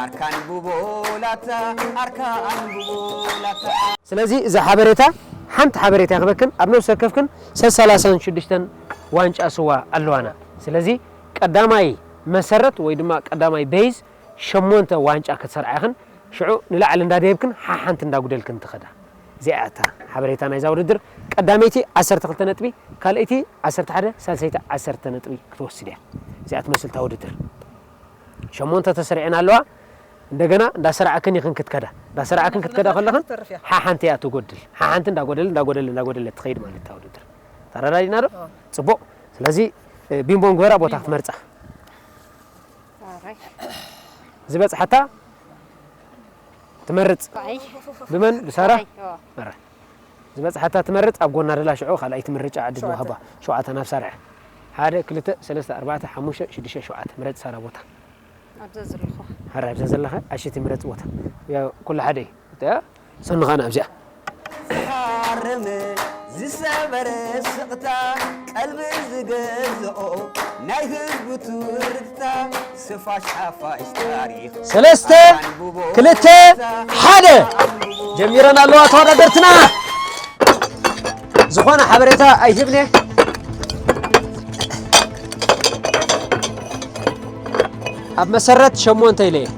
ኣርካን ብቦላታ ኣርካን ብቦላታ። ስለዚ እዛ ሓበሬታ ሓንቲ ሓበሬታ ክበክን ኣብ ነብሲ ወከፍክን ሰላሳን ሽዱሽተን ዋንጫ ስዋ ኣለዋና። ስለዚ ቀዳማይ መሰረት ወይ ድማ ቀዳማይ ቤዝ ሸሞንተ ዋንጫ ክትሰርዓ ኢኽን። ሽዑ ንላዕሊ እንዳደየብክን ሓሓንቲ እንዳጉደልክን ትኸዳ። እዚኣ እታ ሓበሬታ ናይዛ ውድድር። ቀዳመይቲ ዓሰርተ ክልተ ነጥቢ፣ ካልኣይቲ ዓሰርተ ሓደ፣ ሳልሰይቲ ዓሰርተ ነጥቢ ክትወስድ እያ። እዚኣ ትመስል እታ ውድድር። ሸሞንተ ተሰሪዐን ኣለዋ። እንደገና እንዳሰራዕክን ኢኽን ክትከዳ። እንዳሰራዕክን ክትከዳ ከለኽን ሓሓንቲ እያ ትጎድል። ሓሓንቲ እንዳጎደለ፣ እንዳጎደለ፣ እንዳጎደለ ትኸይድ ማለት እታ ውድድር። ተረዳዲና ዶ? ጽቡቕ። ስለዚ፣ እ፣ ቢምቦ ንግበራ ቦታ ክትመርጻ። ዝበጽሓታ ትመርጽ። ብመን? ብሳራ? ኣረ። ዝበጽሓታ ትመርጽ፣ ኣብ ጎና ደላ ሽዑ ካልኣይቲ ምርጫ ዕድል ንወሃባ። ሸውዓተ ናብ ሳራ። ሓደ፣ ክልተ፣ ሰለስተ፣ ኣርባዕተ፣ ሓሙሽተ፣ ሽዱሽተ፣ ሸውዓተ። ምረጽ ሳራ ቦታ። ኣብዛ ዘለኹ። ኣረ፣ ኣብዛ ዘለኻ፣ ኣሸቲ ምረጽ ቦታ። ያው፣ ኩሉ ሓደ እዩ። እታ ሰንኻ ንኣብዚኣ። ዝሓረመ ዝሰበረ ስቕታ ቀልቢ ዝገዝኦ ናይ ህዝቡ ትርታ ስፋሽ ሓፋሽ ታሪኽ ሰለስተ፣ ኣንብቦ ክልተ፣ ሓደ። ጀሚረን ኣለዋ ተወዳደርትና። ዝኾነ ሓበሬታ ኣይህብን እየ። ኣብ መሰረት ሸሞንተ ኢለ እየ።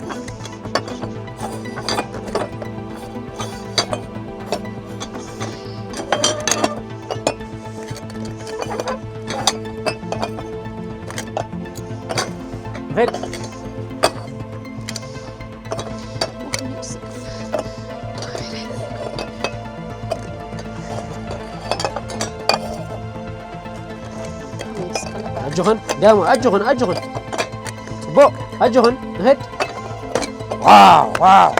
ኣጆኽን ዳሞ፣ ኣጆኽን፣ ኣጆኽን። ጽቡቕ፣ ኣጆኽን፣ ንኸድ። ዋው፣ ዋው።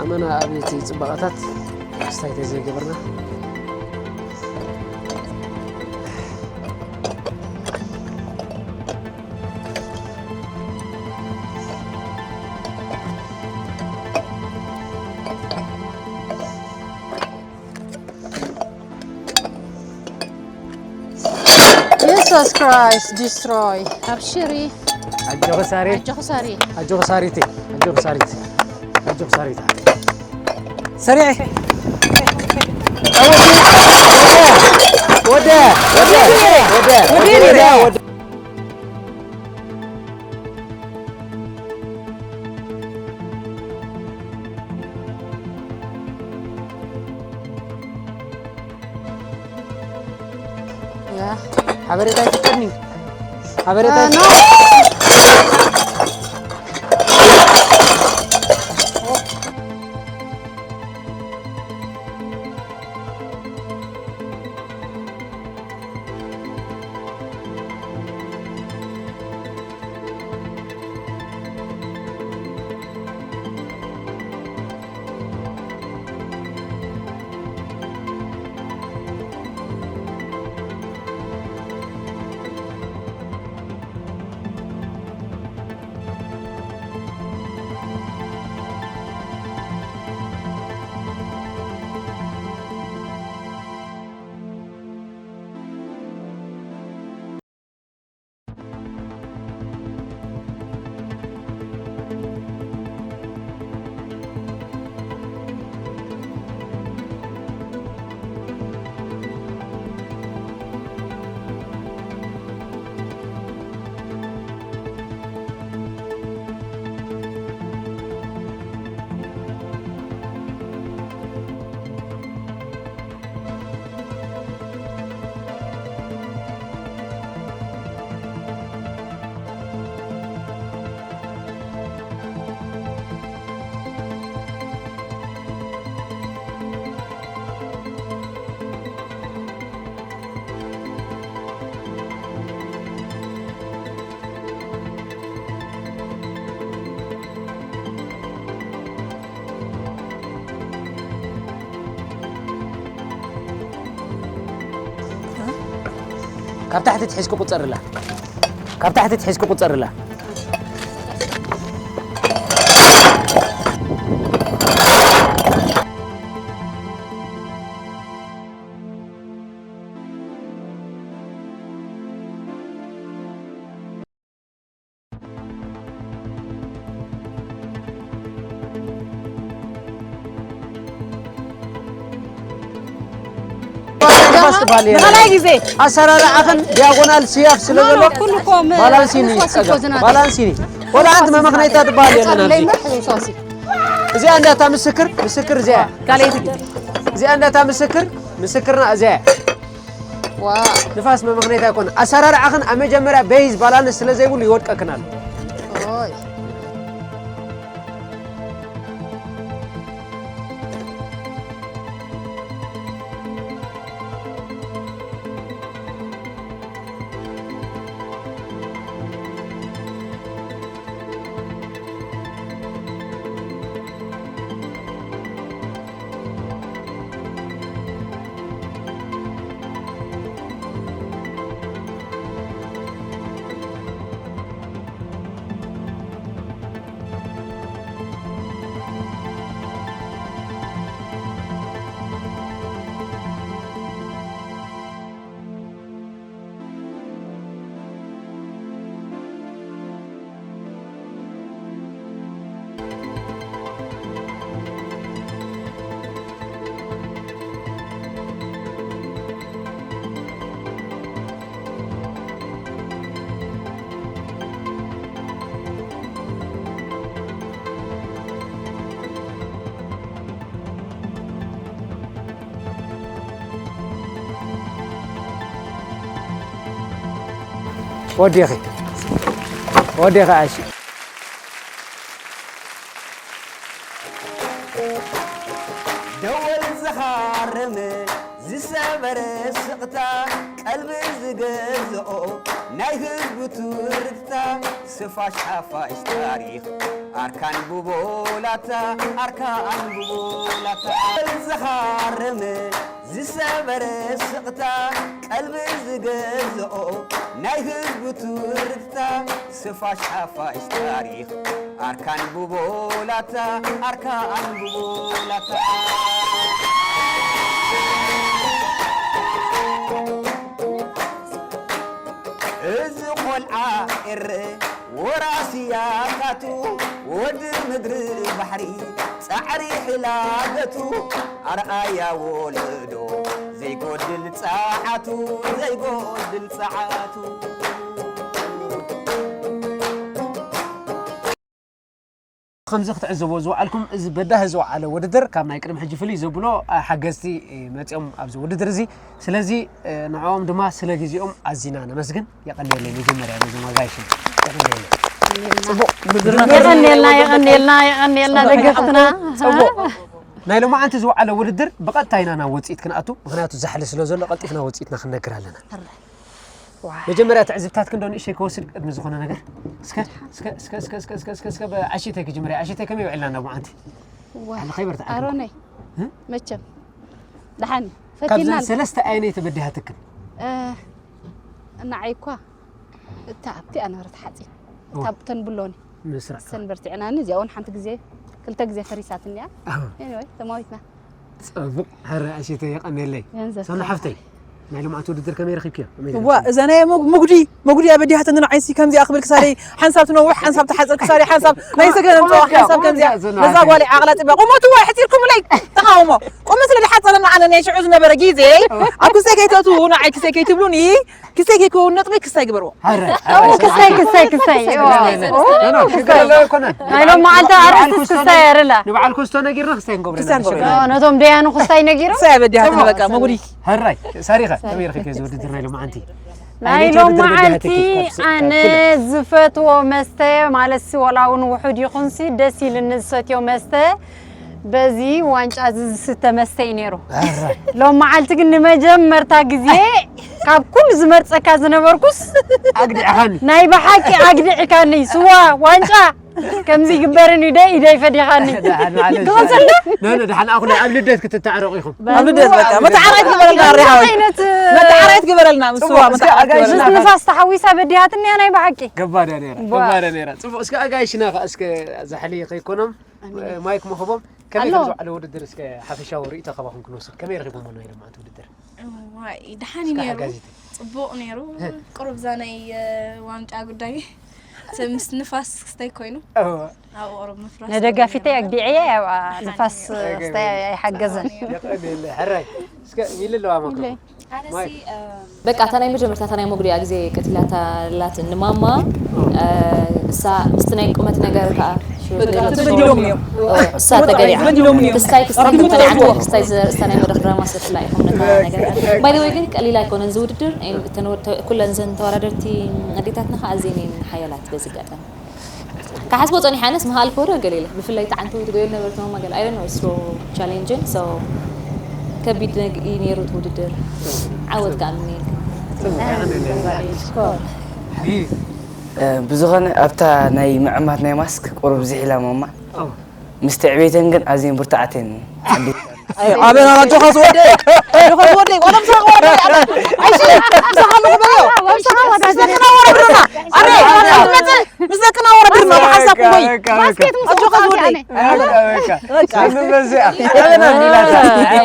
ኣመና ኣብ እቲ ጽባቐታት ክስታይ ተዘይገበርና። Jesus Christ, destroy. ኣብሽሪ። ኣጆኺ ሳሪ። ኣጆኺ ሳሪ። ኣጆኺ ሳሪቲ። ኣጆኺ ሳሪቲ። ኣጆኺ ሳሪታ። ሰሪዕ። ወደ፣ ወደ፣ ወደ፣ ወደ፣ ወደ፣ ወደ። ያ፣ ሓበሬታ ኣይትቀኒ። ሓበሬታ ኖ። ካብ ታሕቲ ትሒዝኪ ቁጸርላ። ካብ ታሕቲ ትሒዝኪ ቁጸርላ። ትበሃል የለን። ንኻልኣይ ግዜ። ኣሰራርዓኽን ዲያጎናል ስያፍ ስለ ዘሎ ኩሉ እኮ ም-፣ ባላንሲኒ ንፋስ ይጸገም። ይጎዝና። ባላንሲኒ። ወላ ሓንቲ መመኽነይታ ትበሃል የለን ኣብዚ። ለይመርሕ ንፋስ እዩ። እዚኣ እንዳታ ምስክር፣ ምስክር እዚኣ። ካልኣይቲ ግዜ። እዚኣ እንዳታ ምስክር፣ ምስክርና እዚኣ። ዋ። ንፋስ መመኽነይታ ኣይኮነ። ኣሰራርዓኽን ኣብ መጀመርያ ቤዝ ባላንስ ስለ ዘይብሉ ይወድቀክን ኣሎ። ኦይ። ወዲኺ፣ ወዲኺ ኣሺ። ደወል ዝኻርም ዝሰበረ ስቕታ፣ ቀልቢ ዝገዝኦ ናይ ህዝቡ ትርታ፣ ስፋሽ ሓፋሽ ታሪኽ ኣርካን ብቦላታ፣ ኣርካን ብቦላታ። ደወል ዝኻርም ዝሰበረ ስቕታ፣ ቀልቢ ዝገዝኦ ናይ ህዝቡ ትርታ፣ ስፋሽ ሓፋሽ ታሪኽ ኣርካን ብቦላታ፣ ኣርካን ብቦላታ። እዚ ቆልዓ ኤረ ወራሲ ኣያታቱ፣ ወዲ ምድሪ ባሕሪ ጻዕሪ ሕላገቱ፣ ኣርኣያ ወለዶ ዘይጎድል ጸዓቱ፣ ዘይጎድል ጸዓቱ። ከምዚ ክትዕዘብዎ ዝወዓልኩም፣ እዚ በዳሂ ዝወዓለ ውድድር ካብ ናይ ቅድሚ ሕጂ ፍልይ ዘብሎ፣ አ፣ ሓገዝቲ፣ እ፣ መጺኦም ኣብዚ ውድድር እዚ። ስለዚ፣ እ፣ ንዕኦም ድማ ስለ ግዜኦም ኣዚና ነመስግን። የቐንየለይ መጀመርያ ነዞም ኣጋይሽና። የቐንየለይ። ጽቡቕ ውድድር ነበር። የቐንየልና፣ የቐንየልና፣ የቐንየልና ደገፍትና። ጽቡቕ። ናይ ሎማዓንቲ ዝወዓለ ውድድር ብቐጥታ ኢና ናብ ውጽኢት ክንኣቱ፣ ምኽንያቱ ዛሕሊ ስለ ዘሎ ቀልጢፍና ውጽኢትና ክንነግር ኣለና። ሕራይ። ዋይ። መጀመርያ ትዕዝብታትክን ዶ ንእሽተይ ክወስድ ቅድሚ ዝኾነ ነገር? እስከ፣ እስከ፣ እስከ፣ ዓሽተይ ክጅምር እየ። ዓሽተይ ከመይ ውዒልና እንዳ መዓንቲ? ዋይ። ኣነ ከይበርትዓክን። ኣሮነይ። እ? መቸም። ደሓን እዩ። ካብዘን ፈቲና። ሰለስተ ኣየነይቲ በዲሃትክን? እ፣ ንዓይ እኳ እታ ኣብቲ ኣነበረት ሓፂን። እዋ። እታ ብተን ብሎኒ። ምስራዕ። ሰን በርቲዕናኒ፣ እዚኣ እውን ሓንቲ ግዜ፣ ክልተ ግዜ ፈሪሳትኒ እያ። ኣዎ። ኤኒወይ፣ ተማዊትና። ጽቡቕ፣ ሕራይ ኣሽተይ የቐንየለይ። ገንዘብ ሶና ተረፈ። ሓፍተይ፣ ናይ ሎማዓንቲ ውድድር ከመይ ረኺብክዮ? ከመይ እዋ፣ ረኺብክዮ? እዛ ናይ መጉ-፣ መጉዲ፣ መጉዲ ኣበዲሃትኒ ንዓይሲ ከምዚኣ ክብል ክሳደይ ሓንሳብ ትነውሕ፣ ሓንሳብ ትሓጽር፣ ክሳደይ ሓንሳብ ናይ ሰገን ኣምጽኦ፣ ሓንሳብ ከምዚኣ። እዛ ጓል ዓቕላ ጽብያ። ቁመቱ እዋ፣ ሕጺርኩምለይ፣ ተቓውሞ። ቁመት ስለ ዝሓጸረና ኣነ ናይ ሽዑ ዝነበረ ግዜ፣ ኣብ ክሰይ ከይተእትዉ፣ ንዓይ ክሰይ ከይትብሉኒ፣ ክሰይ ከይከውን ነጥቢ ክሰይ ግበርዎ። ሐረ፣ ሐረ፣ ክሰይ፣ ክሰይ፣ ክሰይ። ኖ፣ ኖ፣ ኖ፣ ችግር የለውም፣ ኣይኮነን። ናይ ሎም መዓልቲ ኣርእስቲ ክስታይ ኣይደላ። ንበዓል ኩስቶ ነጊርና ክስታይ ንገብሮ ክስታይ ኢና። ንገብሮ። ኖ፣ ነቶም ደያኑ ክስታይ ነጊሩ። ክስታይ በዲሃ ጽቡቕ። በቃ፣ መጉዲ። ሕራይ፣ ሰሪኸ፣ ከመይ ረኺብክዮ እዚ ውድድር ናይ ሎማዓንቲ? ናይ ኣየነይቲ ውድድር በዲሃ ሎማዓንቲ ትኪ ካብ ስ-፣ ኣነ ካብ ኩለን? ዝፈትዎ መስተ ማለት ሲ፣ ዋላ እውን ውሑድ ይኹን ሲ፣ ደስ ኢልኒ ዝሰትዮ መስተ፣ በዚ ዋንጫ እዚ ዝስተ መስተ እዩ ነይሩ። ኣረ። ሎም መዓልቲ ግን ንመጀመርታ ግዜ ካብ ኩሉ ዝመርጸካ ዝነበርኩስ ኣግዲዕኻኒ። ናይ ብሓቂ ኣግዲዕካኒ። ስዋ፣ ዋንጫ፣ ከምዚ ይግበርን እዩ ደይ፣ ኢደይ ፈዲኻኒ። ደሓን ማለት እዩ። ክቕጽል ዶ? ኖ፣ ኖ፣ ደሓን ኣኹለ ኣብ ልደት ክትተዓረቑ ኢኹም። ኣብ ልደት በቃ። መተዓረቂ ግበረልና፣ ኣሪ ሓወይ። ዓይነት መተዓረቂ ግበረልና፣ ምስ ጽቡቕ፣ ስዋ እስከ መተዓረቂ ኣጋይሽ ግበረልና። ምስ ንፋስ ተሓዊሳ በዲሃትኒ እያ ናይ ብሓቂ። ገባዳ ነይራ፣ ቧ። ገባዳ ነይራ። ጽቡቕ፣ እስከ ኣጋይሽና ከ እስከ ዛሕሊ ከይኮኖም። ኣሜን። ማይክ መኸቦም፣ ከመይ ኣሎ። ከም ዝወዓለ ውድድር እስከ ሓፈሻዊ ርእይቶ ካባኹም ክንወስድ። ከመይ ረኺቦሞ ናይ ሎማዓንቲ ውድድር? እዋይ፣ ደሓን እዩ እስከ ነይሩ። ሓጋዚት። ጽቡቕ ነይሩ። እ። ቅሩብ እዛ ናይ፣ እ፣ ዋንጫ ጉዳይ ምስ ንፋስ ክስታይ ኮይኑ። እወ። ኣብኡ ቅሩብ ምፍራስ ነደጋፊተይ ነይሩ። ኣግዲዐየ፣ ኣብኣ ደሓን ንፋስ እዩ። ክስታይ ኣይሓገዘን። የቐንየለ፣ ሕራይ። እስከ ሚሊ ኣለዋ መክሮፎን። ሚሊ። በቃ እታ ናይ መጀመርታ እታ ናይ መጉዲያ ግዜ ቀቲላታ ኣላትኒ ማማ። እሳ ምስቲ ናይ ቁመት ነገር ከኣ በቃ ተበዲሎም እዮም። እሳ ተገዲዓ ተበዲሎም እዮም። ክስታይ ክስታይ ኣርግሞ ተበዲዓ ተበዲሎም። ክስታይ ዘርእስታ ናይ መድረኽ ድራማ ስለ ፍላይ ይኹን ነታ ነገር። By the way ግን ቀሊል ኣይኮነን እዚ ውድድር። እተን ተወ- ኩለን ዘን ተወዳደርቲ ኣዴታትና ኣዝየን ሓያላት በዚ ኣጋጣሚ። ካሓስቦ ጸኒሓ ኣነስ ምሃልኮ ዶ ገለ ኢለ ብፍላይ ጣዓንቱ ትጎየ ነበርት ማማ ገለ I don't know it's so challenging so ከቢድ ነግ- እዩ ነይሩ እቲ ውድድር። ዓወት ከኣ ምንየልካ። ብዝኾነ ኣብታ ናይ ምዕማት ናይ ማስክ ቁሩብ ዝሒላ ማማ። ምስቲ ዕቤተን ግን ኣዝየን ብርቱዓት እየን። ኣበና ኣጆኻ ዝወደይ ኣጆኻ ዝወደይ ዋላ ምሳኻ ወዳደር ኣረ ኣይሽ ምሳኻ ኣለኹ በዮ ምሳኻ ወዳደር ኣረ ምስ ደቅና ወረድርና ብሓሳብ ወይ ኣጆኻ ዝወደይ ንበዚኣ ኣበና እንዲላታ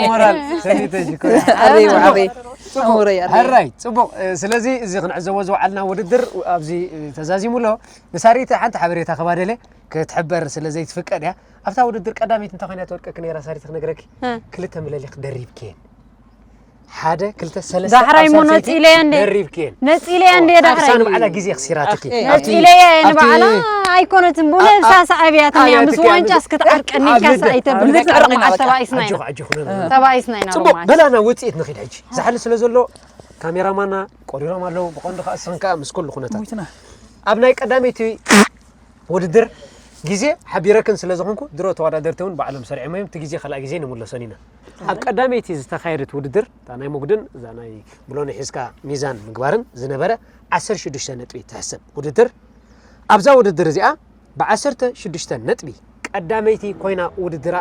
ሞራል ሰኒተሽ ኣበይ ኣበይ ሕራይ ጽቡቕ። ስለዚ እዚ ክንዕዘቦ ዝወዓልና ውድድር ኣብዚ ተዛዚሙ ኣሎ። ንሳሪት ሓንቲ ሓበሬታ ከባደለ ክትሕበር ስለ ዘይትፍቀድ እያ። ኣብታ ውድድር ቀዳመይቲ እንታይ ኮይና ትወድቀኪ ነይራ ሳሪት ክነግረኪ። ክልተ ምለሊኽ ደሪብክየን። ሓደ ክልተ ሰለስተ ዳሕራይ ኣብ እሞ ሳልሰይቲ ነጺለያ እንዴ? ደሪብክየን። ነጺለያ እንዴ ዳሕራይ? ኣብሳን ባዕላ ግዜ ክሲራትኪ። ነጺለያ እየ ኣብቲ- ንባዕላ ኣይኮነትን ብኡ ኣ- ነብሳ ሳዕብያትኒ እያ ኣብያትኪ ምስ እያ ዋንጫ ምስ- እስክትዓርቀኒ ኣብ ኢልካ ልደ- ሰኣይተ ኣብ ብልደ ልደ- ዓርማ ኣጆኺ፣ ተባኢስና ኢና ኣጆኺ፣ ኣጆኺ፣ ኖ፣ ኖ፣ ኖ። ተባኢስና ኢና ጽቡቅ ሎማዓንቲ በላና ውጽኢት ንኺድ ሕጂ ዝሓሊ ስለ ዘሎ ካሜራማና ቆሪሮም ኣለዉ ብቐንዱ ከዓ እስኽን ከዓ ምስ ኩሉ ኩነታት ሞይትና ኣብ ናይ ቀዳመይቲ ውድድር ግዜ ሓቢረክን ስለ ዝኾንኩ ድሮ ተወዳደርቲ እውን ባዕሎም ሰሪዖም እዮም እቲ ግዜ ካልኣ ግዜ ንምለሶን ኢና ኣብ ቀዳመይቲ ዝተኻየደት ውድድር እታ ናይ መጉድን እዛ ናይ ብሎኒ ሒዝካ ሚዛን ምግባርን ዝነበረ ዓሰርተ ሽዱሽተ ነጥቢ ትሕሰብ ውድድር ኣብዛ ውድድር እዚኣ ብዓሰርተ ሽዱሽተ ነጥቢ ቀዳመይቲ ኮይና ውድድራ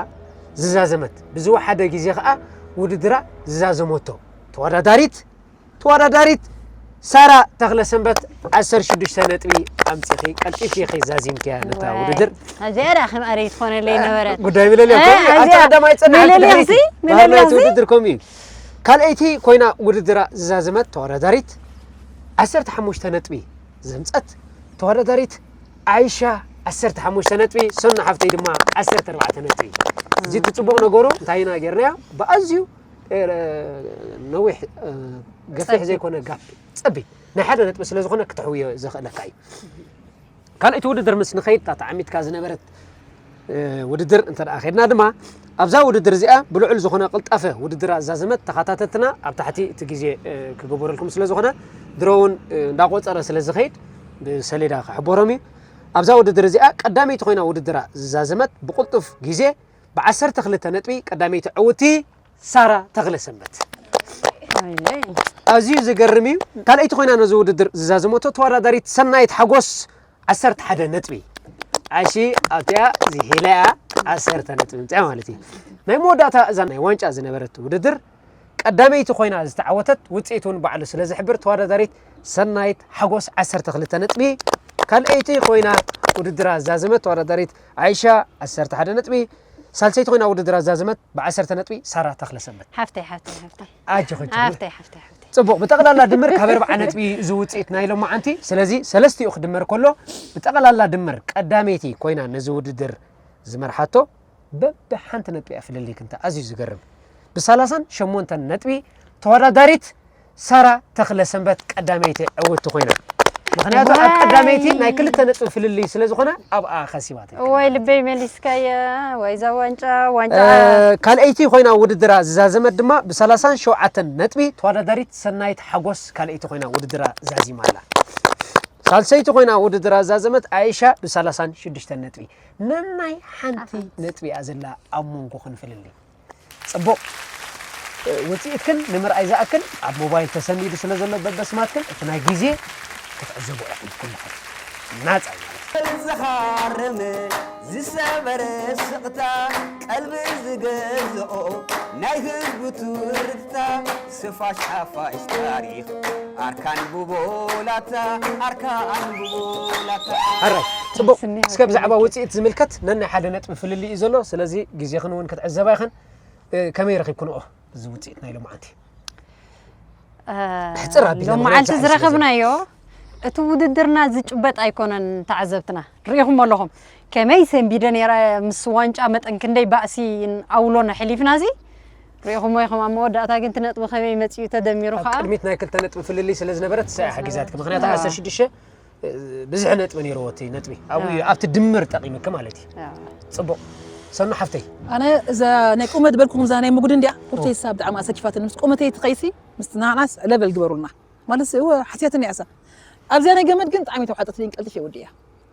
ዝዛዘመት ብዝወሓደ ግዜ ከዓ ውድድራ ዝዛዘመቶ ተወዳዳሪት ተወዳዳሪት ሳራ ተኽለሰንበት ዓሰርተ ሽዱሽተ ነጥቢ ኣምፂኺ ቀልጢፍኪ ኢኺ ዛዚምክያ ነታ ውድድር እዚኣ ዳ ከም ኣረይ ትኾነለይ ነበረት ጉዳይ ምለልያ እ፣ ከምኡ እዩ። ኣንታ እዚኣ ቀዳማይ ፀናሕቲ ምለልያ ድሕሪት እዚ፣ እዩ። ምለልያ ባህላዊ እዚ። ውድድር ከምኡ እዩ ካልኣይቲ ኮይና ውድድራ ዝዛዘመት ተወዳዳሪት ዓሰርተ ሓሙሽተ ነጥቢ ዘምፀት ተወዳዳሪት ዓይሻ ዓሰርተ ሓሙሽተ ነጥቢ ሶና ሓፍተይ ድማ ዓሰርተ ኣርባዕተ ነጥቢ እዚ እቲ ፅቡቕ ነገሩ እንታይ ኢና ጌርናዮ ብኣዝዩ እ፣ ነዊሕ እ፣ ገፊሕ ዘይኮነ ጋፕ ፀቢብ ናይ ሓደ ነጥቢ ስለ ዝኾነ ክተሕውዮ ዘኽእለካ እዩ ካልኣይቲ ውድድር ምስ ንኸይድ እታ ተዓሚትካ ዝነበረት እ፣ ውድድር እንተ ደኣ ኸድና ድማ ኣብዛ ውድድር እዚኣ ብልዑል ዝኾነ ቅልጣፈ ውድድር ኣዛዘመት ተኸታተልትና ኣብ ታሕቲ እቲ ግዜ እ፣ ክግበረልኩም ስለ ዝኾነ ድሮ እውን እ፣ እንዳቆፀረ ስለ ዝኸይድ ብሰሌዳ ክሕበሮም እዩ ኣብዛ ውድድር እዚኣ ቀዳመይቲ ኮይና ውድድራ ዝዛዘመት ብቕልጡፍ ግዜ ብዓሰርተ ክልተ ነጥቢ ቀዳመይቲ ዕውቲ ሳራ ተኽለ ሰንበት ኣዝዩ ዝገርም እዩ ካልኣይቲ ኮይና ነዚ ውድድር ዝዛዘመቶ ተወዳዳሪት ሰናይት ሓጎስ ዓሰርተ ሓደ ነጥቢ ኣሺ ኣብቲኣ ዝሂለያ ዓሰርተ ነጥቢ ምፅያ ማለት እዩ ናይ መወዳእታ እዛ ናይ ዋንጫ ዝነበረት ውድድር ቀዳመይቲ ኮይና ዝተዓወተት ውፅኢት እውን ባዕሉ ስለ ዝሕብር ተወዳዳሪት ሰናይት ሓጎስ ዓሰርተ ክልተ ነጥቢ ካልኣይቲ ኮይና ውድድራ ዝዛዘመት ተወዳዳሪት ዓይሻ ዓሰርተ ሓደ ነጥቢ ሳልሰይቲ ኮይና ውድድራ ዝዛዘመት ብዓሰርተ ነጥቢ ሳራ ተኽለ ሰንበት ሓፍተይ ሓፍተይ ሓፍተይ ኣጆኺ ጅግና። ሓፍተይ ሓፍተይ ሓፍተይ ፅቡቕ ብጠቕላላ ድምር ካብ ኣርብዓ ነጥቢ እዩ እዚ ውፅኢት ናይ ሎማዓንቲ ስለዚ ሰለስቲኡ ክድመር ከሎ ብጠቕላላ ድምር ቀዳመይቲ ኮይና ነዚ ውድድር ዝመርሓቶ በብሓንቲ ነጥቢ እያ ፍልልይ ክንተ ኣዝዩ ዝገርም ብሰላሳን ሸሞንተን ነጥቢ ተወዳዳሪት ሳራ ተኽለ ሰንበት ቀዳመይቲ ዕውቲ ኮይና ምክንያቱ ኣብ ቀዳመይቲ ናይ ክልተ ነጥቢ ፍልልይ ስለ ዝኾነ ኣብኣ ከሲባት ወይ ልበይ መሊስካየ ወይ ዛ ዋንጫ ዋንጫ ካልኣይቲ ኮይና ውድድራ ዝዛዘመት ድማ ብሰላሳን ሸውዓተን ነጥቢ ተወዳዳሪት ሰናይት ሓጎስ ካልኣይቲ ኮይና ውድድራ ዛዚማ ኣላ ሳልሰይቲ ኮይና ውድድራ ዝዛዘመት ኣይሻ ብሰላሳን ሽዱሽተን ነጥቢ ነናይ ሓንቲ ነጥቢ እያ ዘላ ኣብ መንጎ ክንፍልሊ ፅቡቕ ውፅኢትክን ንምርኣይ ዝኣክል ኣብ ሞባይል ተሰኒዱ ስለ ዘሎ በበስማትክን እቲ ናይ ግዜ ክትዕዘቡ ኢኹም ኩልኹም ናፃ እዩ ማለት እዩ። ዝኻረመ ዝሰበረ ስቕታ ቀልቢ ዝገዝኦ ናይ ህዝቡ ትርታ ስፋሽ ሓፋሽ ታሪኽ ኣርካን ብቦላታ ኣርካን ብቦላታ ሕራይ ፅቡቕ እስከ ብዛዕባ ውፅኢት ዝምልከት ነናይ ሓደ ነጥቢ ፍልልይ እዩ ዘሎ ስለዚ ግዜኽን እውን ክትዕዘባ ኢኽን ከመይ ረኺብክንኦ እዚ ውፅኢት ናይ ሎማዓንቲ ሕፅር ኣቢልና ሎመዓልቲ ዝረኸብናዮ እቲ ውድድርና ዝጭበጥ ኣይኮነን ተዓዘብትና ርኢኹም ኣለኹም ከመይ ሰንቢደ ነራ ምስ ዋንጫ መጠን ክንደይ ባእሲ ኣውሎን ኣሕሊፍና ሲ ሪኢኹሞ ኢኹም ኣብ መወዳእታ ግን እቲ ነጥቢ ከመይ መጺኡ ተደሚሩ ኣብ ከዓ ቅድሚት ናይ ክልተ ነጥቢ ፍልልይ ስለ ዝነበረት ንሳ እያ ሓጊዛትኪ። ምክንያቱ ኣዎ። ዓሰርተ ሽዱሽተ ብዝሒ ነጥቢ ነይርዎ እቲ ነጥቢ ኣብኡ እዩ። ኣዎ። ኣብቲ ድምር ጠቒምኪ ማለት እዩ። ኣዎ። ጽቡቕ። ሰኑ ሓፍተይ። ኣነ እዛ ናይ ቁመት በልኩኹም እዛ ናይ ምጉድ እንድያ ቁርተይ ሳ ብጣዕሚ ኣሰኪፋትኒ ምስ ቁመተይ ትኸይሲ ምስ ናናስ ለበል ግበሩልና ማለት እወ ሓስያትኒ ያሳ ኣብዚኣ ናይ ገመድ ግን ብጣዕሚ ተዋሕጠትልኝ ቀልጥፍ የወድያ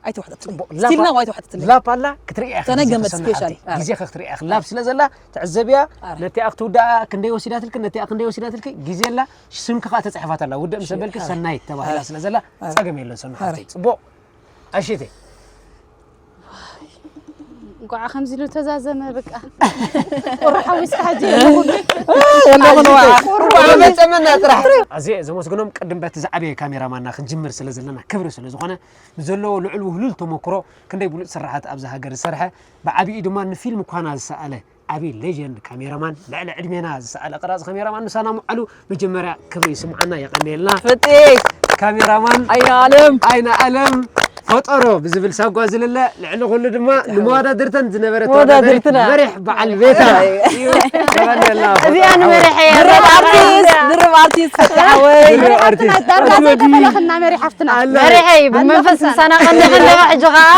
ኣይተዋሕጠትልኝ ጽቡቕ። ስቲልና ላፓ- ዋይ ተዋሕጠትልኝ ላፕ ኣላ ክትርእያ ኢኺ ተነ ግዜ ገመድ ክሰንሓ ስፔሻል ሓፍተይ። ግዜ ክትርእያ ኢኺ። ላፕ ስለ ዘላ ትዕዘብያ ኣረ። ነቲኣ ክትውድኣ ክንደይ ወሲዳትልኪ ነቲኣ ክንደይ ወሲዳትልኪ ግዜ ኣላ። ስምኪ ከዓ ተጻሒፋት ኣላ ውድእ ምስ በልኪ ኣረ። ሰናይት ተባሂላ ኣረ። ስለ ዘላ ኣረ። ጸገም የለን። ሰኑ ኣረ። ሓፍተይ ጽቡቕ። ኣሽተይ እንኳዕ ከምዚ ኢሉ ተዛዘመ በቃ። ቁሪ ሓዊስካ ሕጂ የለኹን ዋ መፀመና ጥራሕ ኣዝየ ዘመስግኖም ቅድም በቲ ዝዓበየ ካሜራማና ክንጅምር ስለ ዘለና ክብሪ ስለ ዝኾነ ብዘለዎ ልዑል ውህሉል ተመክሮ ክንደይ ብሉፅ ስራሓት ኣብዚ ሃገር ዝሰርሐ ብዓብኡ ድማ ንፊልም ኳና ዝሰኣለ ዓብዪ ሌጀንድ ካሜራማን ልዕሊ ዕድሜና ዝሰኣለ ቀራፂ ካሜራማን ምሳና ምዓሉ መጀመርያ ክብሪ ይስምዓና የቐንየልና ፍጤ ካሜራማን ኣይነ ኣለም ኣይነ ኣለም ፈጠሮ ብዝብል ሳጓ ዝልለ ልዕሊ ኩሉ ድማ ንመወዳድርተን ዝነበረ መወዳድርትና። መሪሕ በዓል ቤታ እዩ። ተቐንየልና እዚኣ ንመሪሐ እያ ድርብ ኣርቲስት ድርብ ኣርቲስት ፈትሓወይ ድርብ ኣርቲስት ኣስወዲ ተፈለኽና መሪ ሓፍትና ኣላ መሪሐ እዩ ብመንፈስ ምሳና ቀንዲ ከለኻ ሕጂ ከዓ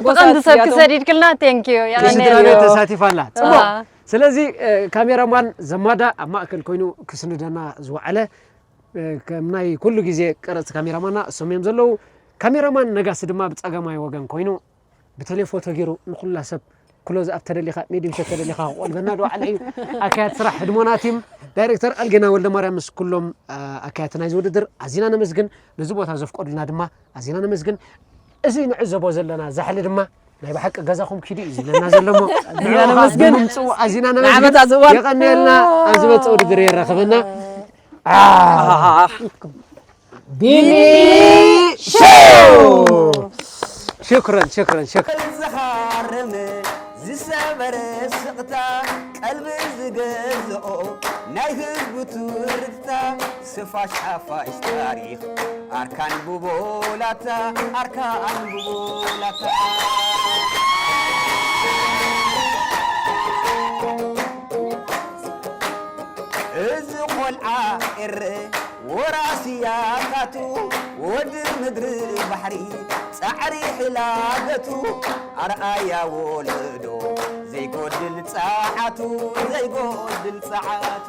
እቲ ቀንዲ ሰብ ክሰዲድክልና ቴንኪዩ ስድራ ቤት ተሳቲፋ ኣላ። ጽቡቕ። ኣዎ። ስለዚ እ፣ ካሜራማን ዘማዳ ኣብ ማእከል ኮይኑ ክስንደና ዝወዓለ እ፣ ከም ናይ ኩሉ ግዜ ቀረጽቲ ካሜራማና እሶም እዮም ዘለዉ። ካሜራማን ነጋሲ ድማ ብጸጋማይ ወገን ኮይኑ ብቴሌፎቶ ገይሩ ንኩላ ሰብ ክሎዝ ኣፕ ተደሊኻ ሜዲም ሸት ተደሊኻ ክቆልበና ዶ ዓለ እዩ። ኣካያት ስራሕ ህድሞና ቲም ዳይሬክተር ኣልጌና ወልደ ማርያም ምስ ኩሎም እ፣ ኣካያት ናይዚ ውድድር ኣዚና ነመስግን። ነዚ ቦታ ዘፍቀዱልና ድማ ኣዚና ነመስግን። እዚ ንዕዘቦ ዘለና ዛሕሊ ድማ ናይ ብሓቂ ገዛኹም ኪዱ እዩ ዝብለና ዘሎ እሞ ንዕኡ ከዓ ብምምፅኡ ኣዚና ነመስግን። ንዓመታ ዝእዋን የቐንየልና። ኣብ ዝመፅእ ውድድር የራኽበና። ቢኒ ሾው። ሽክረን ሽክረን ሽክረን። ዝኻረመ ዝሰበረ ስቕታ ቀልቢ ዝገዝኦ ናይ ህዝቡ ትርታ ስፋሽ ሓፋሽ ታሪኽ ኣርካን ብቦላታ ኣርካን ብቦላታ እዚ ቆልዓ ኤረ ወራስያታቱ ወዲ ምድሪ ባሕሪ ጻዕሪ ሕላገቱ ኣርኣያ ወለዶ ዘይጎድል ጸዓቱ ዘይጎድል ጸዓቱ